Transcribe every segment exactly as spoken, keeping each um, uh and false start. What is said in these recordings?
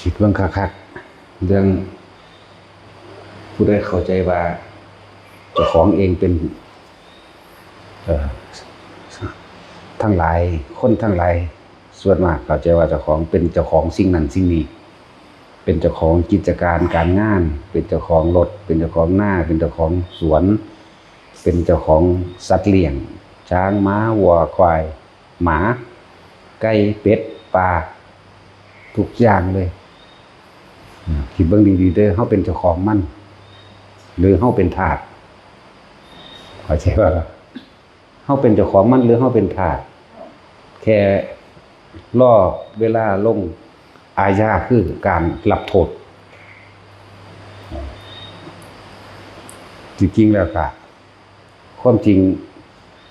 คิดเบิ่งคักๆ เรื่องผู้ใดเข้าใจว่าเจ้าของเองเป็น เอ่อ ทั้งหลาย คนทั้งหลาย ส่วนมากเข้าใจว่าเจ้าของเป็นเจ้าของสิ่งนั้นสิ่งนี้ เป็นเจ้าของกิจการการงาน เป็นเจ้าของรถ เป็นเจ้าของนา เป็นเจ้าของสวน เป็นเจ้าของสัตว์เลี้ยง ช้าง ม้า วัว ควาย หมา ไก่ เป็ด ปลา ทุกอย่างเลย อ่า คิดเบิ่งดีๆ เด้อ เฮาเป็นเจ้าของมัน หรือเฮาเป็นทาส เข้าใจบ่ล่ะ เฮาเป็นเจ้าของมัน หรือเฮาเป็นทาส แค่รอเวลาลงอาญา คือการรับโทษ จริงๆ แล้วก็ ความจริง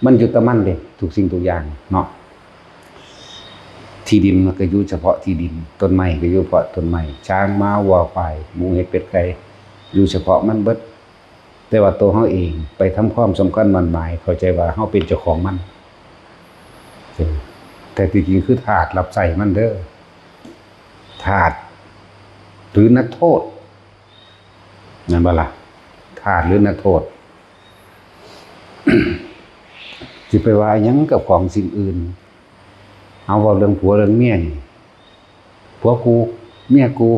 มันอยู่แต่มันเด้ ทุกสิ่งทุกอย่างเนาะ ที่ดินมันก็อยู่เฉพาะที่ดิน ต้นไม้ก็อยู่เฉพาะต้นไม้ ช้าง ม้า วัว ควาย หมู เห็ด เป็ด ไก่ อยู่เฉพาะมันเบิด แต่ว่าตัวเฮาเองไปทำความสำคัญหมั้นหมาย เข้าใจว่าเฮาเป็นเจ้าของมัน เออ แต่ที่จริงคือทาสรับใช้มันเด้อ ทาส หรือนักโทษ แม่นบ่ล่ะ ทาสหรือนักโทษ สิไปว่าหยังกับของสิ่งอื่น เอาเว้าเรื่องผัวเรื่องเมียนี่ ผัวกู เมียกู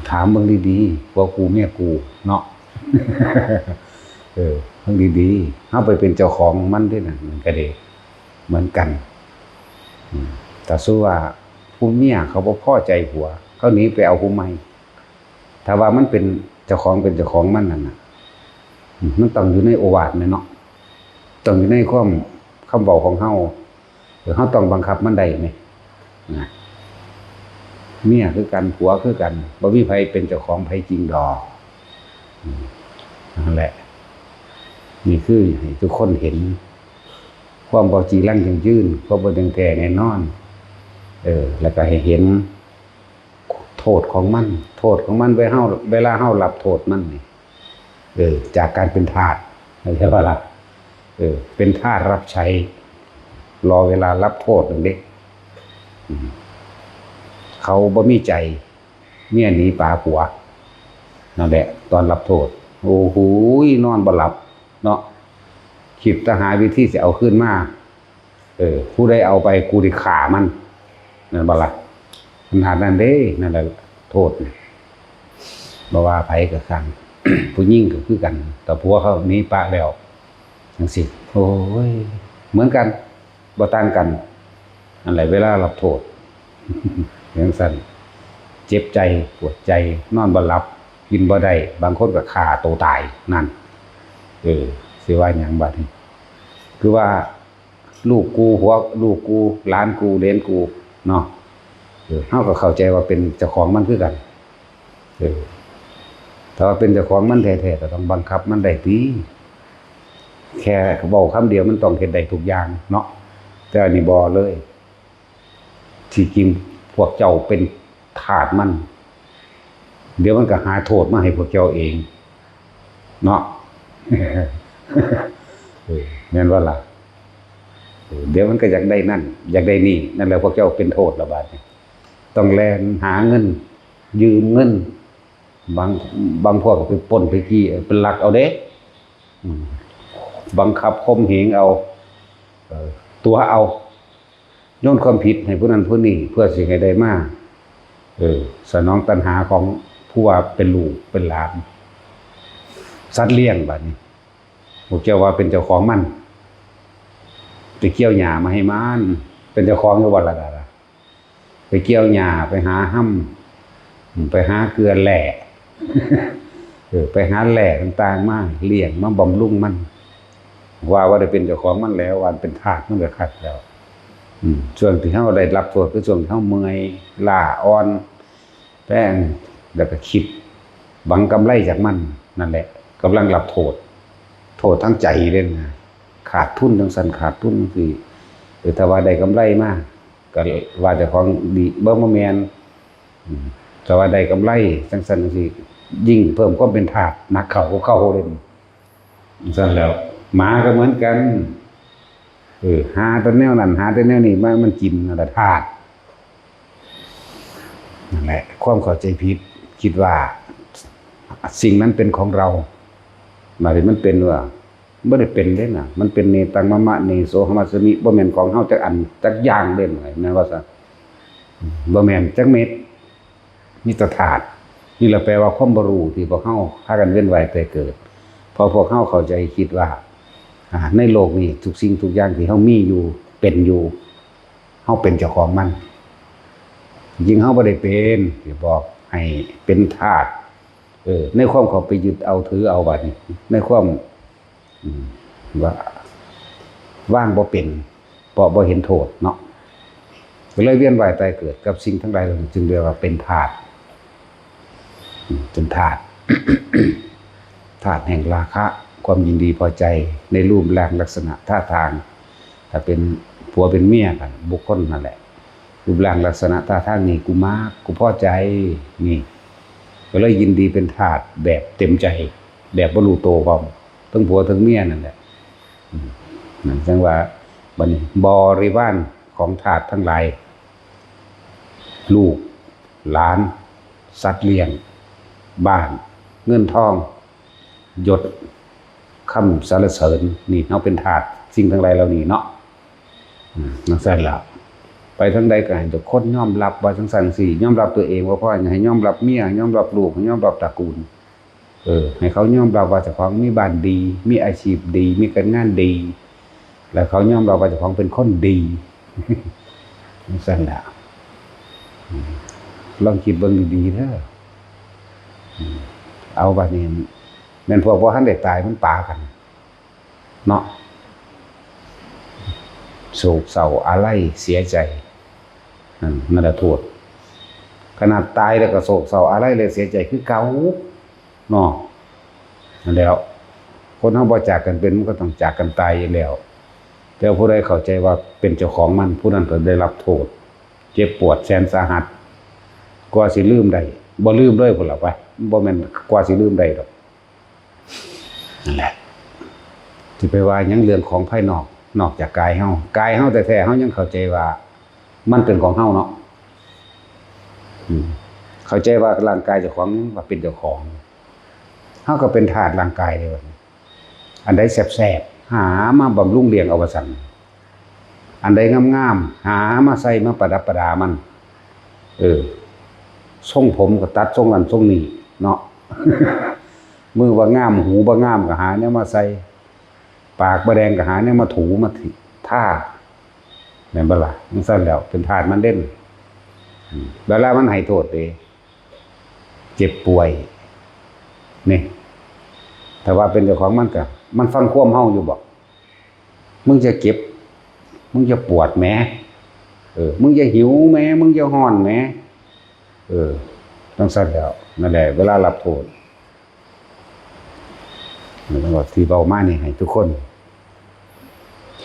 ถามเบิ่งดีๆ ผัวกู เมียกู เนาะ เออ เบิ่งดีๆ เฮาไปเป็นเจ้าของมันเด้นั่น มันก็ดี เหมือนกัน อืม ถ้าสมมุติว่าผู้เมียเขาบ่พอใจผัว เขาหนีไปเอาผู้ใหม่ ถ้าว่ามันเป็นเจ้าของเป็นเจ้าของมันนั่นน่ะ อืม มันต้องอยู่ในโอวาทแม่นเนาะ ต้องอยู่ในความ คำเว้าของเฮา เออ เฮาต้องบังคับมันได้แหม นะ เมียคือกัน ผัวคือกัน บ่มีไผเป็นเจ้าของไผจริงดอก อืม นั่นแหละ นี่คือให้ทุกคนเห็น ความบ่จีรังยั่งยืน ความบ่เที่ยงแท้แน่นอน เออ แล้วก็ให้เห็น โทษของมัน โทษของมัน เวลาเฮา เวลาเฮารับโทษมันนี่ เออ จากการเป็นทาส เข้าใจบ่ล่ะ เออ เป็นทาสรับใช้ รอเวลารับโทษนั่นเด้ อืม เขาบ่มีใจ เมียหนีปาผัว นั่นแหละ ตอนรับโทษ โอ้โห นอนบ่หลับเนาะ คิดแต่หาวิธีสิเอาคืนมา เออ ผู้ใดเอาไปกูสิฆ่ามัน นั่นบ่ล่ะ ขนาดนั้นเด้ นั่นแหละโทษนี่ บ่ว่าไผก็ช่าง ผู้หญิงก็คือกัน แต่ผัวเขาหนีปะแล้ว จังซี้ โอ้ย เหมือนกัน บ่ต่างกัน นั่นแหละ เวลารับโทษ จังซั่น เจ็บใจ ปวดใจ นอนบ่หลับ กินบ่ได้ บางคนก็ฆ่าตัวตาย นั่น เออ สิว่าหยังบัดนี้ คือว่า ลูกกู หัว ลูกกู หลานกู เหลนกู เนาะ เออ เฮาก็เข้าใจว่าเป็นเจ้าของมันคือกัน เออ ถ้าว่าเป็นเจ้าของมันแท้ๆ ก็ต้องบังคับมันได้ติ แค่เว้าคำเดียวมันต้องเฮ็ดได้ทุกอย่างเนาะ แต่อันนี้บ่เลย ที่จริงพวกเจ้าเป็นทาสมัน เดี๋ยวมันก็หาโทษมาให้พวกเจ้าเอง เนาะ เออ แม่นบ่ล่ะ เออ เดี๋ยวมันก็อยากได้นั่น อยากได้นี่ นั่นแหละพวกเจ้าเป็นโทษละบาดนี้ ต้องแล่นหาเงิน ยืมเงิน บาง บางพวกก็ไปปล้นไปจี้ ไปลักเอาเด้ อืม บังคับข่มเหงเอา เออ ตั๋วเอา โยนความผิดให้ผู้นั้นผู้นี้ เพื่อสิให้ได้มา เออ สนองตัณหาของผู้ว่าเป็นลูกเป็นหลาน สัตว์เลี้ยงบาดนี้ พวกเจ้าว่าเป็นเจ้าของมัน ไปเกี่ยวหญ้ามาให้มัน เป็นเจ้าของอยู่บ่ล่ะ ไปเกี่ยวหญ้า ไปหาฮ่ำ ไปหาเกลือแร่ เออ ไปหาแร่ต่างๆ มาเลี้ยง มาบำรุงมัน ว่าบ่ได้เป็นเจ้าของมันแล้ว ว่าเป็นทาสมันก็คักแล้ว อืม ช่วงที่เฮาได้รับโทษ คือช่วงที่เฮาเมื่อยล้าอ่อนแรง แล้วก็คิดหวังกำไรจากมัน นั่นแหละ กำลังรับโทษ โทษทางใจเด้นะ ขาดทุนจังซั่น ขาดทุนจังซี้ เออ ถ้าว่าได้กำไรมา ก็ว่าเจ้าของดี บ่ บ่แม่น อืม ถ้าว่าได้กำไรจังซั่นจังซี้ ยิ่งเพิ่มความเป็นทาสหนักเข้ากว่าเก่าเลย จังซั่นแล้ว หมาก็เหมือนกัน เออ หาแต่แนวนั้น หาแต่แนวนี้มา มันกินนั่นแหละธาตุ นั่นแหละ ความเข้าใจผิด คิดว่าสิ่งนั้นเป็นของเรา บาดนี้มันเป็นว่า บ่ได้เป็นเด้นะ มันเป็นเนตังมะมะเนโสหะมัสสมิ บ่แม่นของเฮาจักอันจักอย่างเด้นะ แม่นว่าซะ บ่แม่นจักเม็ด มีแต่ธาตุ นี่แหละแปลว่าความบ่รู้ที่พวกเฮาพากันเวียนว่ายตายเกิด เพราะพวกเฮาเข้าใจคิดว่า อ่า ในโลกนี้ทุกสิ่งทุกอย่างที่เฮามีอยู่ เป็นอยู่ เฮาเป็นเจ้าของมัน จริงๆเฮาบ่ได้เป็น สิบอกให้เป็นธาตุ เออ ในความเข้าไปยึดเอาถือเอาบัดนี้ ในความ อืม ว่า วางบ่เป็น เพราะบ่เห็นโทษเนาะ ก็เลยเวียนว่ายตายเกิดกับสิ่งทั้งหลายเหล่านี้ จึงเรียกว่าเป็นธาตุ อืม เป็นธาตุ ธาตุแห่งราคะ ความยินดีพอใจในรูปร่างลักษณะท่าทาง ถ้าเป็นผัวเป็นเมียกัน บุคคลนั่นแหละ รูปร่างลักษณะท่าทางนี่กูมัก กูพอใจ นี่ ก็เลยยินดีเป็นธาตุแบบเต็มใจ แบบบ่รู้โตพร้อม ทั้งผัวทั้งเมียนั่นแหละ อืม นั่นจั่งว่า บัดนี้บริวารของธาตุทั้งหลาย ลูก หลาน สัตว์เลี้ยง บ้าน เงินทอง ยศ คำสรรเสริญ นี่เฮาเป็นธาตุสิ่งทั้งหลายเหล่านี้เนาะ อืม จั่งซั้นล่ะ ไปทางใดก็ให้ทุกคนยอมรับว่าจั่งซั้นสิ ยอมรับตัวเองว่าพอ ให้ยอมรับเมีย ยอมรับลูก ยอมรับตระกูล เออ ให้เขายอมรับว่าเจ้าของมีบ้านดี มีอาชีพดี มีการงานดี แล้วเขายอมรับว่าเจ้าของเป็นคนดี จั่งซั้นล่ะ อืม ลองคิดเบิ่งดีๆเด้อ อืม เอาบัดนี้ แม่นพวกบ่ทันได้ตายมันปากัน เนาะ โศกเศร้าอาลัยเสียใจ นั่น นั่นแหละโทษ ขนาดตายแล้วก็โศกเศร้าอาลัยและเสียใจคือเก่า เนาะ นั่นแหล้ว คนเฮาบ่จากกันเป็น มันก็ต้องจากกันตายอยู่แล้ว แต่ผู้ใดเข้าใจว่าเป็นเจ้าของมัน ผู้นั้นก็ได้รับโทษ เจ็บปวดแสนสาหัส กว่าสิลืมได้ บ่ลืมเลยพุ้นล่ะไป บ่แม่นกว่าสิลืมได้ดอก นั่นแหละ สิไปว่าหยังเรื่องของภายนอก นอกจากกายเฮา กายเฮาแท้ๆ เฮายังเข้าใจว่ามันเป็นของเฮาเนาะ อืม เข้าใจว่าร่างกายเจ้าของ ว่าเป็นเจ้าของ เฮาก็เป็นทาสร่างกายเด้บัดนี้ อันใดแซ่บๆ หามาบำรุงเลี้ยงเอาว่าซั่น อันใดงามๆ หามาใส่มาประดับประดามัน เออ ทรงผมก็ตัดทรงนั้นทรงนี้เนาะ มือบ่งาม หูบ่งามก็หาแนวมาใส่ ปากบ่แดงก็หาแนวมาถูมาทา แม่นบ่ล่ะ? จั่งซั้นแหล้ว เป็นทาสมันเด้ อืม เวลามันให้โทษเด้ เจ็บป่วย นี่ ถ้าว่าเป็นเจ้าของมันก็ มันฟังความเฮาอยู่บ่? มึงจะเจ็บ มึงจะปวดแหม เออ มึงจะหิวแหม มึงจะฮ้อนแหม เออ จั่งซั้นแหล้ว นั่นแหละ เวลารับโทษ แล้วก็ที่เว้ามานี่ให้ทุกคน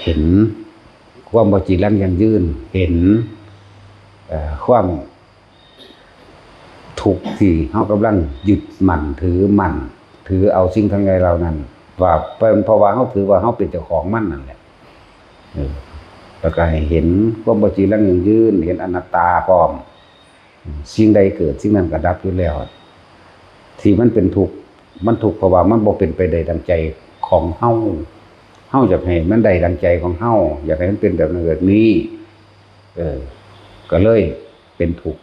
เห็นความบ่จีรังยั่งยืน เห็น เอ่อ ความทุกข์ที่เฮากำลังยึดมั่นถือมั่น ถือเอาสิ่งทั้งหลายเหล่านั้น ว่าเป็นเพราะว่าเฮาถือว่าเฮาเป็นเจ้าของมันนั่นแหละ เออ แล้วก็ให้เห็นความบ่จีรังยั่งยืน เห็นอนัตตาพร้อม สิ่งใดเกิดสิ่งนั้นก็ดับอยู่แล้ว ที่มันเป็นทุกข์ มันทุกข์เพราะว่ามันบ่เป็นไปได้ดังใจของเฮา เฮาอยากให้มันได้ดังใจของเฮา อยากให้มันเป็นแบบนั้นแบบนี้ เออ ก็เลยเป็นทุกข์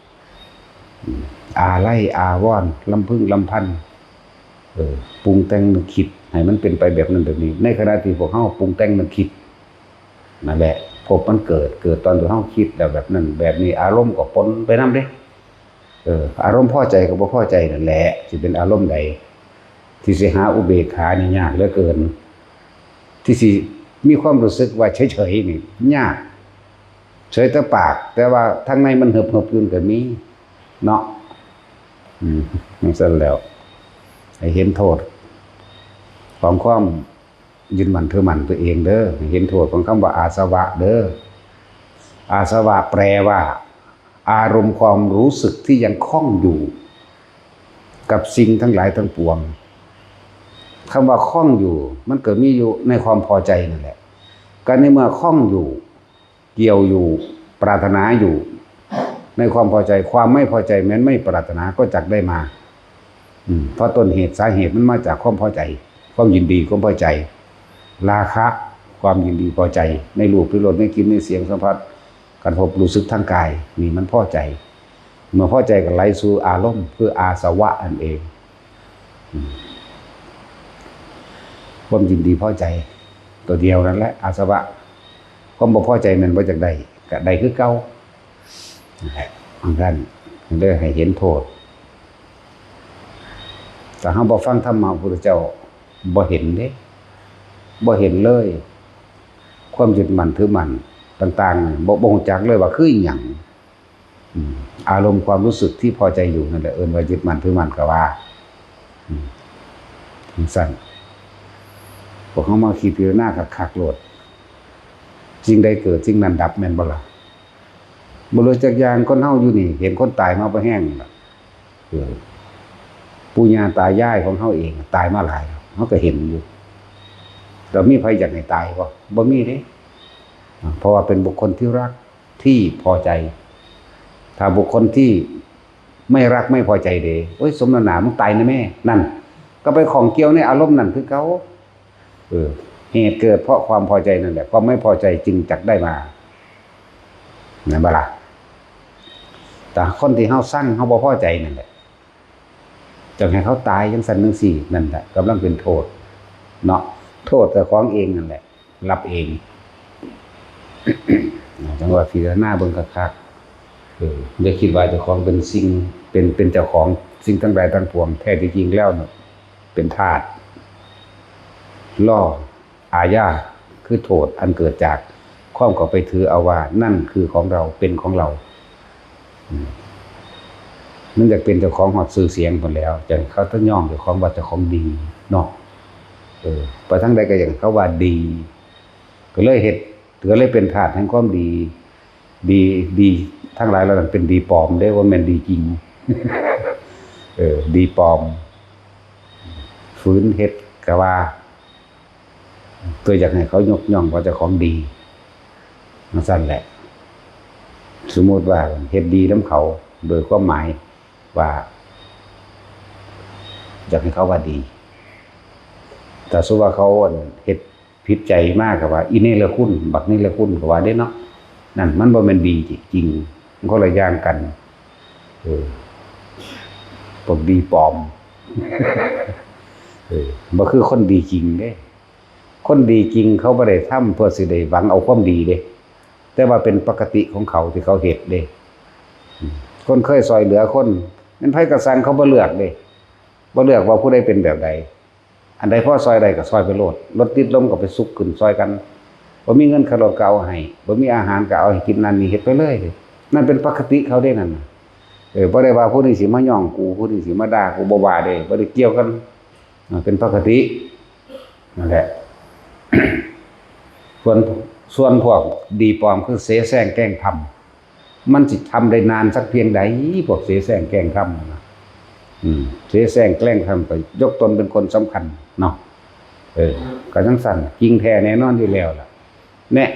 อืม อาลัยอาวรณ์ ลำพึงลำพัน เออ ปรุงแต่งนึกคิดให้มันเป็นไปแบบนั้นแบบนี้ ในขณะที่พวกเฮาปรุงแต่งนึกคิด นั่นแหละ ภพมันเกิด เกิดตอนที่เฮาคิดแล้วแบบนั้นแบบนี้ อารมณ์ก็ปนไปนำเด้ เออ อารมณ์พอใจกับบ่พอใจนั่นแหละ สิเป็นอารมณ์ใด ที่สิหาอุเบกขานี่ยากเหลือเกิน ที่สิมีความรู้สึกว่าเฉยๆนี่ยาก เฉยแต่ปาก แต่ว่าทางในมันเหิบๆอยู่ก็มี เนาะ อืม จั่งซั้นแหล้ว ให้เห็นโทษ ของความยึดมั่นถือมั่นตัวเองเด้อ ให้เห็นโทษของคำว่าอาสวะเด้อ อาสวะแปลว่า อารมณ์ความรู้สึกที่ยังคล้องอยู่ กับสิ่งทั้งหลายทั้งปวง คำว่าคล้องอยู่ มันก็มีอยู่ในความพอใจนั่นแหละ ก็ในเมื่อคล้องอยู่ เกี่ยวอยู่ ปรารถนาอยู่ ในความพอใจ ความไม่พอใจแม้นไม่ปรารถนาก็จักได้มา อืม เพราะต้นเหตุสาเหตุมันมาจากความพอใจ ความยินดี ความพอใจ ราคะ ความยินดีพอใจ ในรูป ในรส ในกลิ่น ในเสียงสัมผัส การพบรู้สึกทางกาย นี่มันพอใจ เมื่อพอใจก็ไหลสู่อารมณ์ คืออาสวะนั่นเอง อืม ความยินดีพอใจ ตัวเดียวนั่นแหละ อาสวะ ความบ่พอใจแม่นบ่จักได้ ก็ได้คือเก่า นั่นแหละ มันกันเลยให้เห็นโทษ ถ้าเฮาบ่ฟังธรรมะพระพุทธเจ้า บ่เห็นเด้ บ่เห็นเลย ความยึดมั่นถือมั่นต่างๆ นี่ บ่ บ่รู้จักเลยว่าคืออิหยัง อืม อารมณ์ความรู้สึกที่พอใจอยู่นั่นแหละ เอิ้นว่ายึดมั่นถือมั่นก็ว่า อืม จั่งซั้น พวกเฮามาคิดพิจารณาคักๆ โลด สิ่งใดเกิด สิ่งนั้นดับ แม่นบ่ล่ะ? บ่รู้จักอย่าง คนเฮาอยู่นี่ เห็นคนตายมาบ่แฮงล่ะ เออ ปู่ย่าตายายของเฮาเองตายมาหลายแล้ว เฮาก็เห็นอยู่ แล้วมีไผอยากให้ตายบ่? บ่มีเด้ เพราะว่าเป็นบุคคลที่รัก ที่พอใจ ถ้าบุคคลที่ไม่รักไม่พอใจเด้ โอ๊ย สมน้ำหน้า มึงตายแน่แม่ นั่น ก็ไปข้องเกี่ยวในอารมณ์นั่นคือเก่า เออ เหตุเกิดเพราะความพอใจนั่นแหละ ความไม่พอใจจึงจักได้มา แม่นบ่ล่ะ? แต่คนที่เฮาซัง เฮาบ่พอใจนั่นแหละ จักให้เขาตายจั่งซั้นจั่งซี้ นั่นแหละ กำลังเป็นโทษ เนาะ โทษเจ้าของเองนั่นแหละ รับเอง จั่งว่าพิจารณาเบิ่งคักๆ เออ อย่าคิดว่าเจ้าของเป็นสิ่ง เป็น เป็นเจ้าของสิ่งทั้งหลายทั้งปวง แท้ที่จริงแล้วน่ะ เป็นทาส รออาญา คือโทษอันเกิดจากความเข้าไปถือเอาว่านั่นคือของเรา เป็นของเรา อืม มันอยากเป็นเจ้าของฮอดชื่อเสียงพู้นแหล้ว จั่งเขาต้องย่องเจ้าของว่าเจ้าของดีเนาะ เออ ไปทางใดก็อยากให้เขาว่าดี ก็เลยเฮ็ด ก็เลยเป็นทาสแห่งความดี ดี ดีทั้งหลายเหล่านั้นเป็นดีปลอมเด้ บ่แม่นดีจริง เออ ดีปลอม ฝืนเฮ็ดก็ว่า เพื่ออยากให้เขายกย่องว่าเจ้าของดี จั่งซั้นแหละ สมมุติว่าเฮ็ดดีนำเขา โดยความหมายว่า อยากให้เขาว่าดี แต่สมมุติว่าเขา อั่น เฮ็ดผิดใจมาก็ว่า อีเนรคุณ บักเนรคุณ ก็ว่าเด้เนาะ นั่นมันบ่แม่นดีจริง มันคนละอย่างกัน เออ พวกดีปลอม เออ บ่คือคนดีจริงเด้ คนดีจริงเขาบ่ได้ทำเพื่อสิได้หวังเอาความดีเด้ แต่ว่าเป็นปกติของเขาที่เขาเฮ็ดเด้ อืม คนเคยซ่อยเหลือคน แม่นไผก็ซัง เขาบ่เลือกเด้ บ่เลือกว่าผู้ใดเป็นแบบใด อันใดพอซ่อยได้ก็ซ่อยไปโลด รถติดลมก็ไปซุกขึ้นซ่อยกัน บ่มีเงินค่ารถก็เอาให้ บ่มีอาหารก็เอาให้กิน นั่นนี่เฮ็ดไปเลย นั่นเป็นปกติเขาเด้นั่นน่ะ เออ บ่ได้ว่าผู้นี้สิมาย่องกู ผู้นี้สิมาด่ากู บ่ว่าเด้ บ่ได้เกี่ยวกัน อ่า เป็นปกติ นั่นแหละ ส่วน ส่วนพวกดีปลอมคือเสแสร้งแกล้งทำ มันสิทำได้นานสักเพียงใด พวกเสแสร้งแกล้งทำนะ อืม เสแสร้งแกล้งทำ ไปยกตนเป็นคนสำคัญเนาะ เออ ก็จั่งซั้น จริงแท้แน่นอนอยู่แล้วล่ะ แน่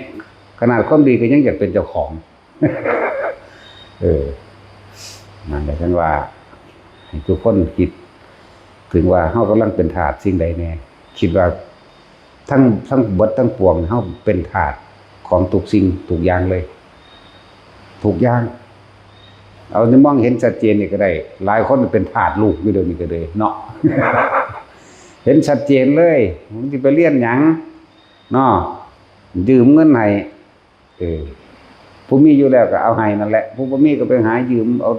ขนาดความดีก็ยังอยากเป็นเจ้าของ เออ นั่นแหละ จั่งว่า ให้ทุกคนคิดถึงว่าเฮากำลังเป็นทาสสิ่งใดแน่ คิดว่าทั้ง ทั้งเบิดทั้งปวง เฮาเป็นทาสของทุกสิ่งทุกอย่างเลย ทุกอย่าง เอานี่มองเห็นชัดเจนนี่ก็ได้ หลายคนเป็นทาสลูกอยู่เดี๋ยวนี้ก็เลยเนาะ เห็นชัดเจนเลย มึงสิไปเรียนหยังเนาะ ยืมเงินให้ เออ ผู้มีอยู่แล้วก็เอาให้นั่นแหละ ผู้บ่มีก็ไปหายืมเอา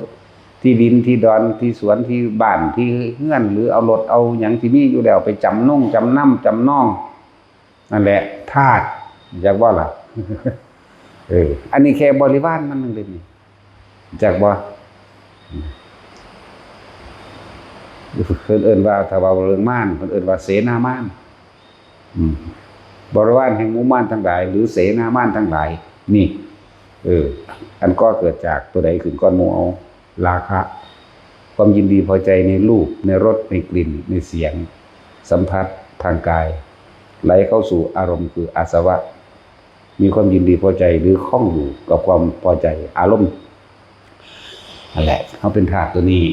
ที่ดินที่ดอนที่สวนที่บ้านที่เฮือน หรือเอารถเอาหยังที่มีอยู่แล้วไปจำนงจำนำจำนอง นั่นแหละ ทาส จักบ่ล่ะ เออ อันนี้แค่บริวารมันนึงเด้นี่ จักบ่ เพิ่นเอิ้นว่า ถ้าเว้าเรื่องมาร เพิ่นเอิ้นว่าเสนามาร อืม บริวารแห่งหมู่มารทั้งหลาย หรือเสนามารทั้งหลาย นี่ เออ อันก่อเกิดจากตัวใดขึ้นก่อนหมู่เอา ราคะ ความยินดีพอใจในรูป ในรส ในกลิ่น ในเสียง สัมผัสทางกาย ไหลเข้าสู่อารมณ์คืออาสวะ มีความยินดีพอใจหรือคล้องอยู่กับความพอใจอารมณ์ นั่นแหละ เขาเป็นธาตุตัวนี้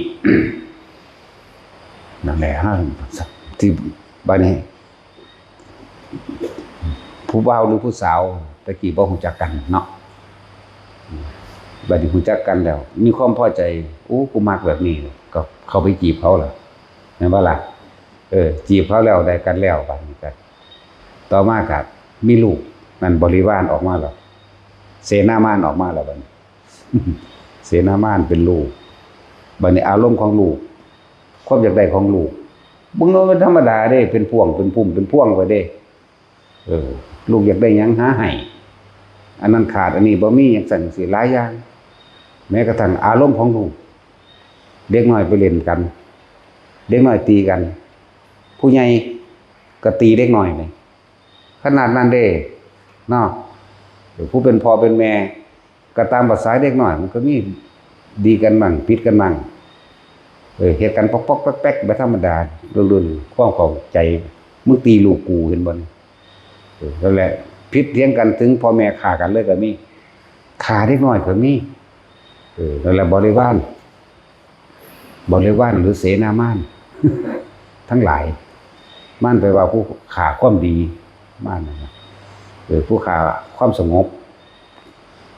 นั่นแหละฮะ ที่บ้านนี้ ผู้บ่าวหรือผู้สาวตะกี้บ่ฮู้จักกันเนาะ บัดนี้ฮู้จักกันแล้ว มีความพอใจ โอ้ กูมักแบบนี้ ก็เข้าไปจีบเขาล่ะ แม่นบ่ล่ะ เออ จีบเขาแล้วได้กันแล้ว บัดนี้ก็ ต่อมาก็มีลูก นั่นบริวารออกมาแล้ว เสนามารออกมาแล้วบัดนี้ เสนามารเป็นลูก บัดนี้อารมณ์ของลูก ความอยากได้ของลูก มึงว่ามันธรรมดาเด้ เป็นพ่วง เป็นพุ่ม เป็นพวงไปเด้ เออ ลูกอยากได้หยังหาให้ อันนั้นขาด อันนี้บ่มี จั่งซั้นจั่งซี้ หลายอย่าง แม้กระทั่งอารมณ์ของลูก เด็กน้อยไปเล่นกัน เด็กน้อยตีกัน ผู้ใหญ่ก็ตีเด็กน้อยนี่ ขนาดนั้นเด้ เนาะ เออ ผู้เป็นพ่อเป็นแม่ ก็ตามภาษาเด็กน้อย มันก็มีดีกันมั่ง ผิดกันมั่ง เออ เฮ็ดกันป๊อกๆแป๊กๆ บ่ธรรมดา รุ่นๆ ความเข้าใจ มึงตีลูกกู เห็นบ่นี่ เออ นั่นแหละ ผิดเถียงกันถึงพ่อแม่ฆ่ากันเลยก็มี ฆ่าเด็กน้อยก็มี เออ นั่นแหละ บริวาร บริวารหรือเสนามาร ทั้งหลาย มารแปลว่าผู้ฆ่าความดี มารนะ เออ ผู้ฆ่าความสงบ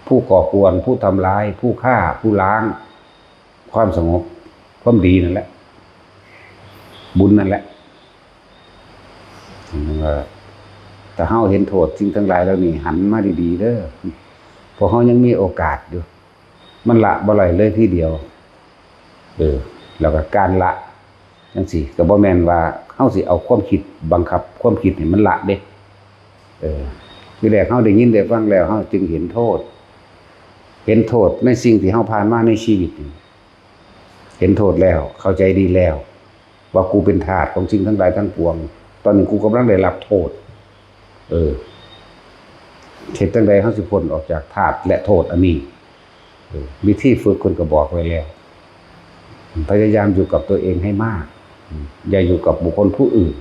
ผู้ก่อกวน ผู้ทำร้าย ผู้ฆ่า ผู้ล้าง ความสงบ ความดีนั่นแหละ บุญนั่นแหละ เออ ถ้าเฮาเห็นโทษสิ่งทั้งหลายเหล่านี้ หันมาดีๆเด้อ เพราะเฮายังมีโอกาสอยู่ มันละบ่ได้เลยทีเดียว เออ แล้วก็การละจั่งซี้ ก็บ่แม่นว่าเฮาสิเอาความคิดบังคับความคิดให้มันละเด้ เออ ทีแรกเฮาได้ยินได้ฟังแล้ว เฮาจึงเห็นโทษ เห็นโทษในสิ่งที่เฮาผ่านมาในชีวิตนี่ เห็นโทษแล้ว เข้าใจดีแล้ว ว่ากูเป็นทาสของสิ่งทั้งหลายทั้งปวง ตอนนี้กูกำลังได้รับโทษ เออ เฮ็ดจั่งใดเฮาสิพ้นออกจากทาสและโทษอันนี้ เออ วิธีฝึกเพิ่นก็บอกไว้แล้ว พยายามอยู่กับตัวเองให้มาก อย่าอยู่กับบุคคลผู้อื่น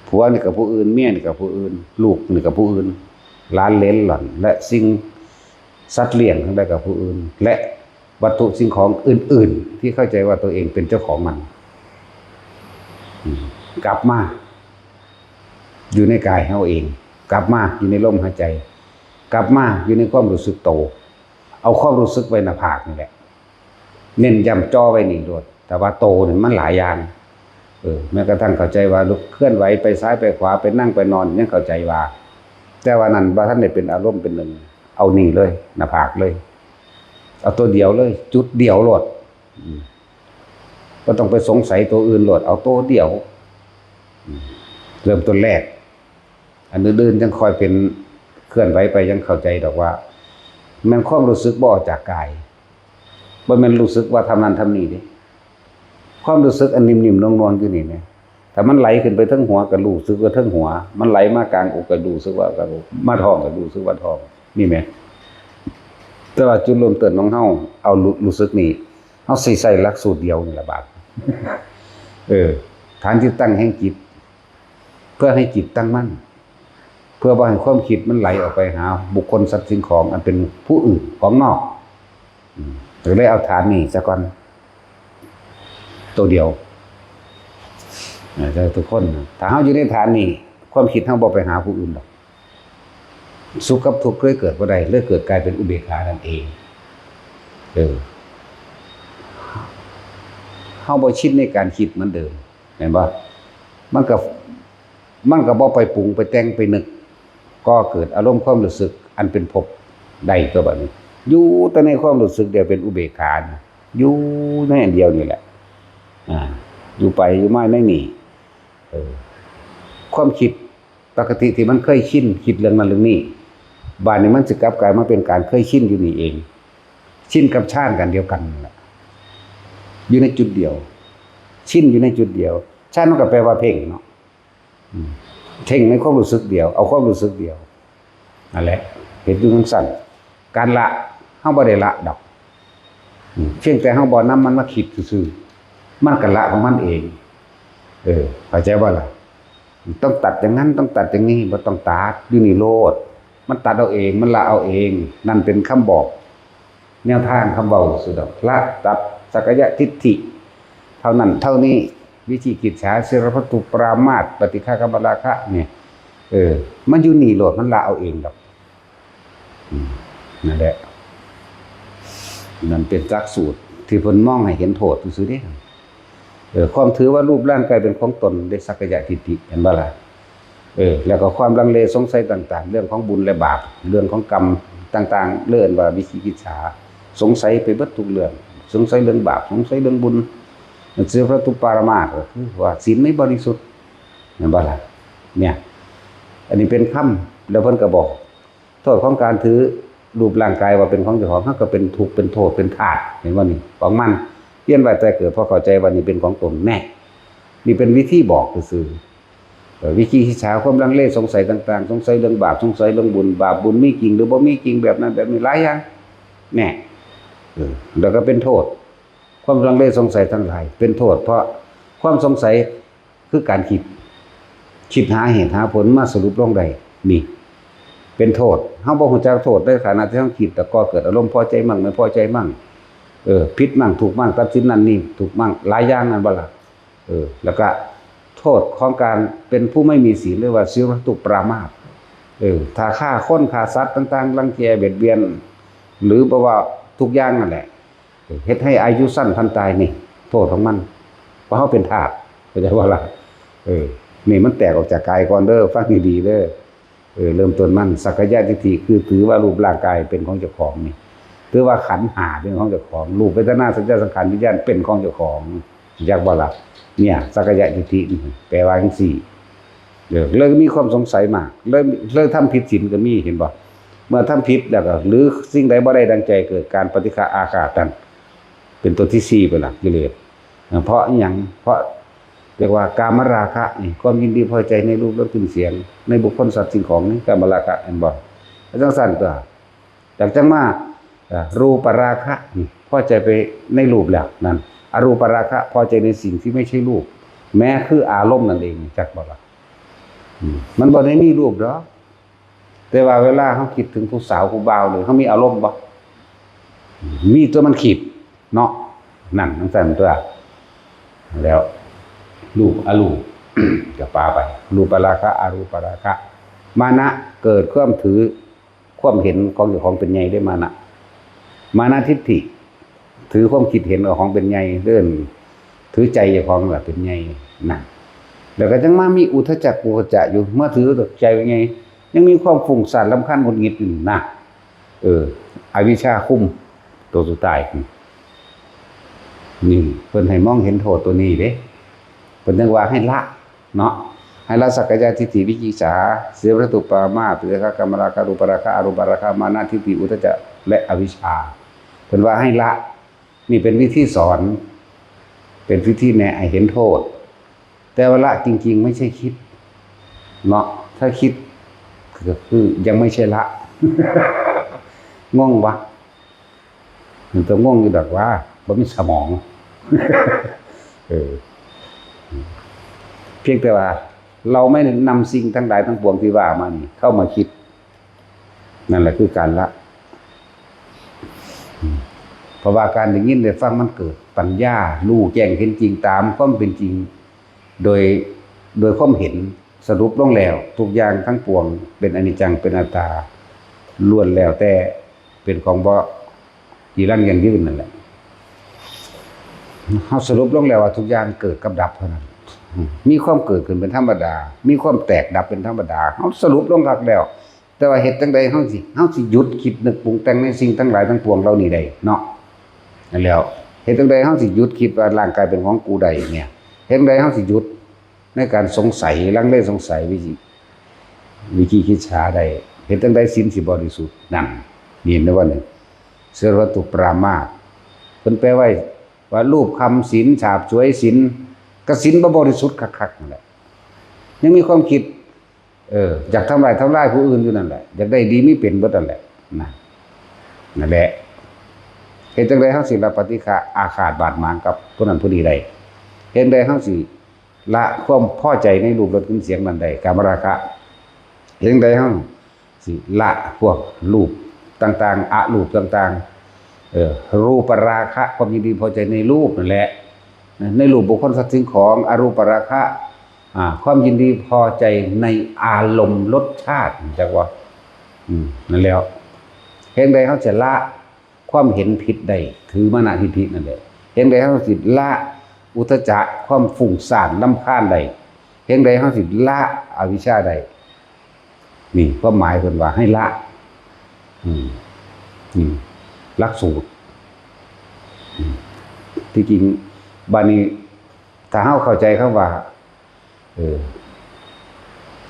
ผัวนี่ก็ผู้อื่น เมียนี่ก็ผู้อื่น ลูกนี่ก็ผู้อื่น หลานเหลนหล่อน และสิ่งสัตว์เลี้ยงทั้งหลายก็ผู้อื่น และวัตถุสิ่งของอื่นๆ ที่เข้าใจว่าตัวเองเป็นเจ้าของมัน อืม กลับมา อยู่ในกายเฮาเอง กลับมาอยู่ในลมหายใจ กลับมาอยู่ในความรู้สึกโต เอาความรู้สึกไว้หน้าผากนี่แหละ เน้นย้ำจ่อไว้นี่โลด แต่ว่าโตนี่มันหลายอย่าง เออ แม้กระทั่งเข้าใจว่าลุกเคลื่อนไหวไปซ้ายไปขวา ไปนั่งไปนอน ยังเข้าใจว่า แต่ว่านั่นบ่ทันได้เป็นอารมณ์เป็นหนึ่ง เอานี่เลย หน้าผากเลย เอาตัวเดียวเลย จุดเดียวโลด อืม บ่ต้องไปสงสัยตัวอื่นโลด เอาตัวเดียว อืม เริ่มต้นแรก อันอื่นๆจั่งค่อยเป็นเคลื่อนไหวไป ยังเข้าใจดอกว่า แม่นความรู้สึกบ่ออกจากกาย บ่แม่นรู้สึกว่าทำนั่นทำนี่เด้ ความรู้สึกอันนิ่มๆนวลๆอยู่นี่แหม ถ้ามันไหลขึ้นไปเทิงหัวก็รู้สึกว่าเทิงหัว มันไหลมากลางอกก็รู้สึกว่ากลางอก มาท้องก็รู้สึกว่าท้อง นี่แหม แต่ว่าจุดเริ่มต้นของเฮา เอารู้ รู้สึกนี่ เฮาสิใช้หลักสูตรเดียวนี่ล่ะบาด เออ ฐานที่ตั้งแห่งจิต เพื่อให้จิตตั้งมั่น เพื่อบ่ให้ความคิดมันไหลออกไปหาบุคคลสัตว์สิ่งของอันเป็นผู้อื่นของนอก อืม ก็เลยเอาฐานนี้ซะก่อน ตัวเดียว นะ ทุกคนนะ ถ้าเฮาอยู่ในฐานนี้ ความคิดเฮาบ่ไปหาผู้อื่นดอก สุขกับทุกข์เลยเกิดบ่ได้ เลยเกิดกลายเป็นอุเบกขานั่นเอง เออ เฮาบ่ชินในการคิดเหมือนเดิม เห็นบ่ มันก็ มันก็บ่ไปปรุงไปแต่งไปนึก ก็เกิดอารมณ์ความรู้สึกอันเป็นภพได้ตัวบัดนี้ อยู่แต่ในความรู้สึกเดียวเป็นอุเบกขานะ อยู่ในอันเดียวนี่แหละ อ่า อยู่ไปอยู่มาในนี่ เออ ความคิดปกติที่มันเคยชิน คิดเรื่องนั้นเรื่องนี้ บาดนี้มันสิกลับกลายมาเป็นการเคยชินอยู่นี่เอง ชินกับฌานกันเดียวกันนั่นแหละ อยู่ในจุดเดียว ชินอยู่ในจุดเดียว ฌานมันก็แปลว่าเพ่งเนาะ อืม เพ่งในความรู้สึกเดียว เอาความรู้สึกเดียว นั่นแหละ เฮ็ดอยู่จั่งซั้น การละ เฮาบ่ได้ละดอก อืม เพียงแต่เฮาบ่นำมันมาคิดซื่อๆ มันก็ละของมันเอง เออ เข้าใจบ่ล่ะ ต้องตัดอย่างนั้น ต้องตัดอย่างนี้ บ่ต้องตัด อยู่นี่โลด มันตัดเอาเอง มันละเอาเอง นั่นเป็นคำบอก แนวทางคำเว้าซื่อดอก ละตัดสักกายทิฏฐิ เท่านั้นเท่านี้ วิจิกิจฉา ศีลพัตตุปรามาส ปฏิฆากรรมราคะเนี่ย เออ มันอยู่นี่โลด มันละเอาเองดอก อืม นั่นแหละ นั่นเป็นหลักสูตรที่เพิ่นมองให้เห็นโทษซื่อๆเด้ เออ ความถือว่ารูปร่างกายเป็นของตน ได้สักกายทิฏฐิ เห็นบ่ล่ะ เออ แล้วก็ความลังเลสงสัยต่างๆ เรื่องของบุญและบาป เรื่องของกรรมต่างๆ เรื่องว่าวิจิกิจฉา สงสัยไปเบิดทุกเรื่อง สงสัยเรื่องบาป สงสัยเรื่องบุญ มันเสียพระตุปารามาสก็คือว่าศีลไม่บริสุทธิ์ เห็นบ่ล่ะ เนี่ย อันนี้เป็นคำ แล้วเพิ่นก็บอก โทษของการถือรูปร่างกายว่าเป็นของเจ้าของ เฮาก็เป็นทุกข์ เป็นโทษ เป็นทาส เห็นบ่นี่ ของมัน เวียนว่ายตายเกิด เพราะเข้าใจว่านี่เป็นของตนแน่ นี่เป็นวิธีบอกซื่อๆ เอ่อ วิจิกิจฉา ความลังเลสงสัยต่างๆ สงสัยเรื่องบาป สงสัยเรื่องบุญ บาปบุญมีจริงหรือบ่มีจริง แบบนั้นแบบนี้ หลายอย่าง แน่ เออ แล้วก็เป็นโทษ ความลังเลสงสัยทั้งหลาย เป็นโทษ เพราะความสงสัยคือการคิด คิดหาเหตุหาผลมาสรุปลงได้ นี่ เป็นโทษ เฮาบ่ฮู้จักโทษในขณะที่เฮาคิด แล้วก็เกิดอารมณ์พอใจมั่ง ไม่พอใจมั่ง เออ ผิดมั่ง ถูกมั่ง ตัดสินนั่นนี่ ถูกมั่ง หลายอย่างนั่นบ่ล่ะ เออ แล้วก็โทษของการเป็นผู้ไม่มีศีล เรียกว่าศีลพัตตุปรามาส เออ ถ้าฆ่าคน ฆ่าสัตว์ต่างๆ รังแกเบียดเบียน หรือบ่ว่าทุกอย่างนั่นแหละ เฮ็ดให้อายุสั้นทันตายนี่ โทษของมัน เพราะเฮาเป็นทาส เข้าใจบ่ล่ะ เออ นี่มันแตกออกจากกายก่อนเด้อ ฟังดีๆเด้อ เออ เริ่มต้นมัน สักกายทิฏฐิ คือถือว่ารูปร่างกายเป็นของเจ้าของนี่ ถือว่าขันธ์ห้าเป็นของเจ้าของ รูป เวทนา สัญญา สังขาร วิญญาณ เป็นของเจ้าของ จักบ่ล่ะ เนี่ย สักกายทิฏฐินี่ แปลว่าจังซี่ เออ เลยมีความสงสัยมาก เลย เลยทำผิดศีลก็มี เห็นบ่ เมื่อทำผิดแล้วก็ หรือสิ่งใดบ่ได้ดังใจ เกิดการปฏิฆะอาฆาตนั่น เป็นตัวที่สี่ไปละ กิเลส เพราะอิหยัง เพราะเรียกว่ากามราคะนี่ ความยินดีพอใจในรูป รส กลิ่น เสียง ในบุคคล สัตว์ สิ่งของ นี่กามราคะ เห็นบ่ จังซั่นตัว จากจังมา เอ่อ รูปราคะนี่ พอใจไปในรูปแล้วนั่น อรูปราคะ พอใจในสิ่งที่ไม่ใช่รูป แม้คืออารมณ์นั่นเอง จักบ่ล่ะ อืม มันบ่ได้มีรูปดอก แต่ว่าเวลาเฮาคิดถึงผู้สาวผู้บ่าวนี่ เฮามีอารมณ์บ่ มีตัวมันคิดเนาะ นั่นจังซั่นตัว แล้ว รูปอรูป ก็ปาไป รูปราคะ อรูปราคะ มานะ เกิดความถือ ความเห็นของเจ้าของเป็นใหญ่เด้ มานะ มานะทิฏฐิ ถือความคิดเห็นของเป็นใหญ่ เอิ้นถือใจเจ้าของล่ะเป็นใหญ่ นั่น แล้วก็จังมามีอุทธัจจะกุกุจจะอยู่ เมื่อถือใจเป็นใหญ่ ยังมีความฟุ้งซ่านรำคาญหงุดหงิดอยู่นะ เออ อวิชชาคุม ตัวสุดท้าย นี่ เพิ่นให้มองเห็นโทษตัวนี้เด้ เพิ่นจังว่าให้ละ เนาะ ให้ละสักกายทิฏฐิ วิจิกิจฉา ศีลพัตตุปรามาส ปฏิฆะ กามราคะ รูปราคะ อรูปราคะ มานะทิฏฐิ อุทธัจจะ และอวิชชา เพิ่นว่าให้ละ นี่เป็นวิธีสอน เป็นวิธีแนะให้เห็นโทษ แต่ว่าละจริงๆ ไม่ใช่คิด เนาะ ถ้าคิดก็คือยังไม่ใช่ละ งงวะ มันจะงงอยู่ดอกว่าบ่มีสมอง เออ เพียงแต่ว่าเราไม่นำสิ่งทั้งหลายทั้งปวงที่ว่ามานี่เข้ามาคิด นั่นแหละคือการละ เพราะว่าการได้ยินได้ฟังมันเกิดปัญญา รู้แจ้งเห็นจริงตามความเป็นจริง โดย โดยความเห็น สรุปลงแล้ว ทุกอย่างทั้งปวงเป็นอนิจจัง เป็นอนัตตา ล้วนแล้วแต่เป็นของบ่จีรังยั่งยืนนั่นแหละ เฮาสรุปลงแล้วว่าทุกอย่างเกิดกับดับเท่านั้น มีความเกิดขึ้นเป็นธรรมดา มีความแตกดับเป็นธรรมดา เฮาสรุปลงคักแล้ว แต่ว่าเฮ็ดจั่งใดเฮาสิ เฮาสิหยุดคิดนึกปรุงแต่งในสิ่งทั้งหลายทั้งปวงเหล่านี้ได้เนาะ นั่นแหล้ว เฮ็ดจั่งใดเฮาสิหยุดคิดว่าร่างกายเป็นของกูได้เนี่ย เฮ็ดจั่งใดเฮาสิหยุดในการสงสัย ลังเลสงสัย วิจิ วิจิกิจฉาได้ เฮ็ดจั่งใดศีลสิบริสุทธิ์ นั่น นี่เห็นบ่นี่ ศีลพัตตุปรามาส เพิ่นแปลไว้ว่ารูปคำศีล ฉาบฉวยศีล ก็ศีลบ่บริสุทธิ์คักๆนั่นแหละ ยังมีความคิด เออ อยากทำลาย ทำลายผู้อื่นอยู่นั่นแหละ อยากได้ดีมีเป็นเบิดนั่นแหละ นะ นั่นแหละ เฮ็ดจั่งใดเฮาสิละปฏิฆะอาฆาตบาดหมางกับผู้นั้นผู้นี้ได้ เฮ็ดจั่งใดเฮาสิละความพอใจในรูปรสกลิ่นเสียงนั้นได้ กามราคะ เฮ็ดจั่งใดเฮา สิละพวกรูปต่างๆ อรูปต่างๆ เออ รูปราคะ ความยินดีพอใจในรูปนั่นแหละ ในรูปบุคคลสัตว์สิ่งของ อรูปราคะ อ่า ความยินดีพอใจในอารมณ์รสชาติ จักว่า อืม นั่นแหล้ว เฮ็ดจั่งใดเฮาสิละความเห็นผิดได้ ถือมานะทิฏฐินั่นแหละ เฮ็ดจั่งใดเฮาสิละอุทธัจจะ ความฟุ้งซ่านรำคาญได้ เฮ็ดจั่งใดเฮาสิละอวิชชาได้ นี่ความหมายเพิ่นว่าให้ละ อืม อืม หลักสูตร อืม ที่จริง บัดนี้ ถ้าเฮาเข้าใจคำว่า เออ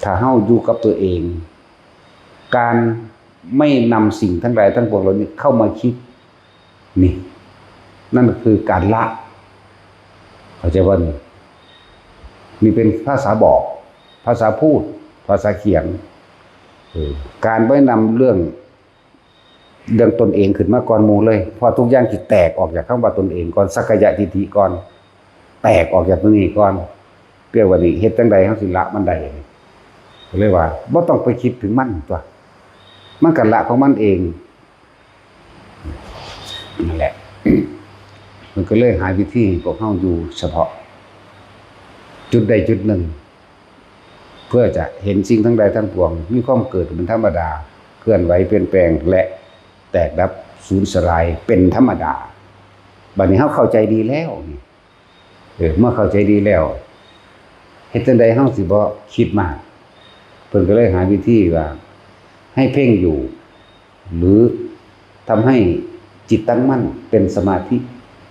ถ้าเฮาอยู่กับตัวเอง การไม่นำสิ่งทั้งหลายทั้งปวงเหล่านี้เข้ามาคิด นี่ นั่นคือการละ เข้าใจว่านี่ นี่เป็นภาษาบอก ภาษาพูด ภาษาเขียน เออ การไม่นำเรื่อง เรื่องตนเองขึ้นมาก่อนหมู่เลย เพราะทุกอย่างสิแตกออกจากคำว่าตนเองก่อน สักกายทิฏฐิก่อน แตกออกจากตัวนี้ก่อน เรียกว่านี่ เฮ็ดจั่งใดเฮาสิละมันได้ ก็เลยว่า บ่ต้องไปคิดถึงมันตั๊ว มันก็ละของมันเอง นั่นแหละ มันก็เลยหาวิธีให้พวกเฮาอยู่เฉพาะ จุดใดจุดหนึ่ง เพื่อจะเห็นสิ่งทั้งหลายทั้งปวง มีความเกิดเป็นธรรมดา เคลื่อนไหวเปลี่ยนแปลง และแตกดับสูญสลายเป็นธรรมดา บัดนี้เฮาเข้าใจดีแล้วนี่ เออ เมื่อเข้าใจดีแล้ว เฮ็ดจั่งใดเฮาสิบ่คิดมาก เพิ่นก็เลยหาวิธีว่า ให้เพ่งอยู่ หรือทำให้จิตตั้งมั่นเป็นสมาธิ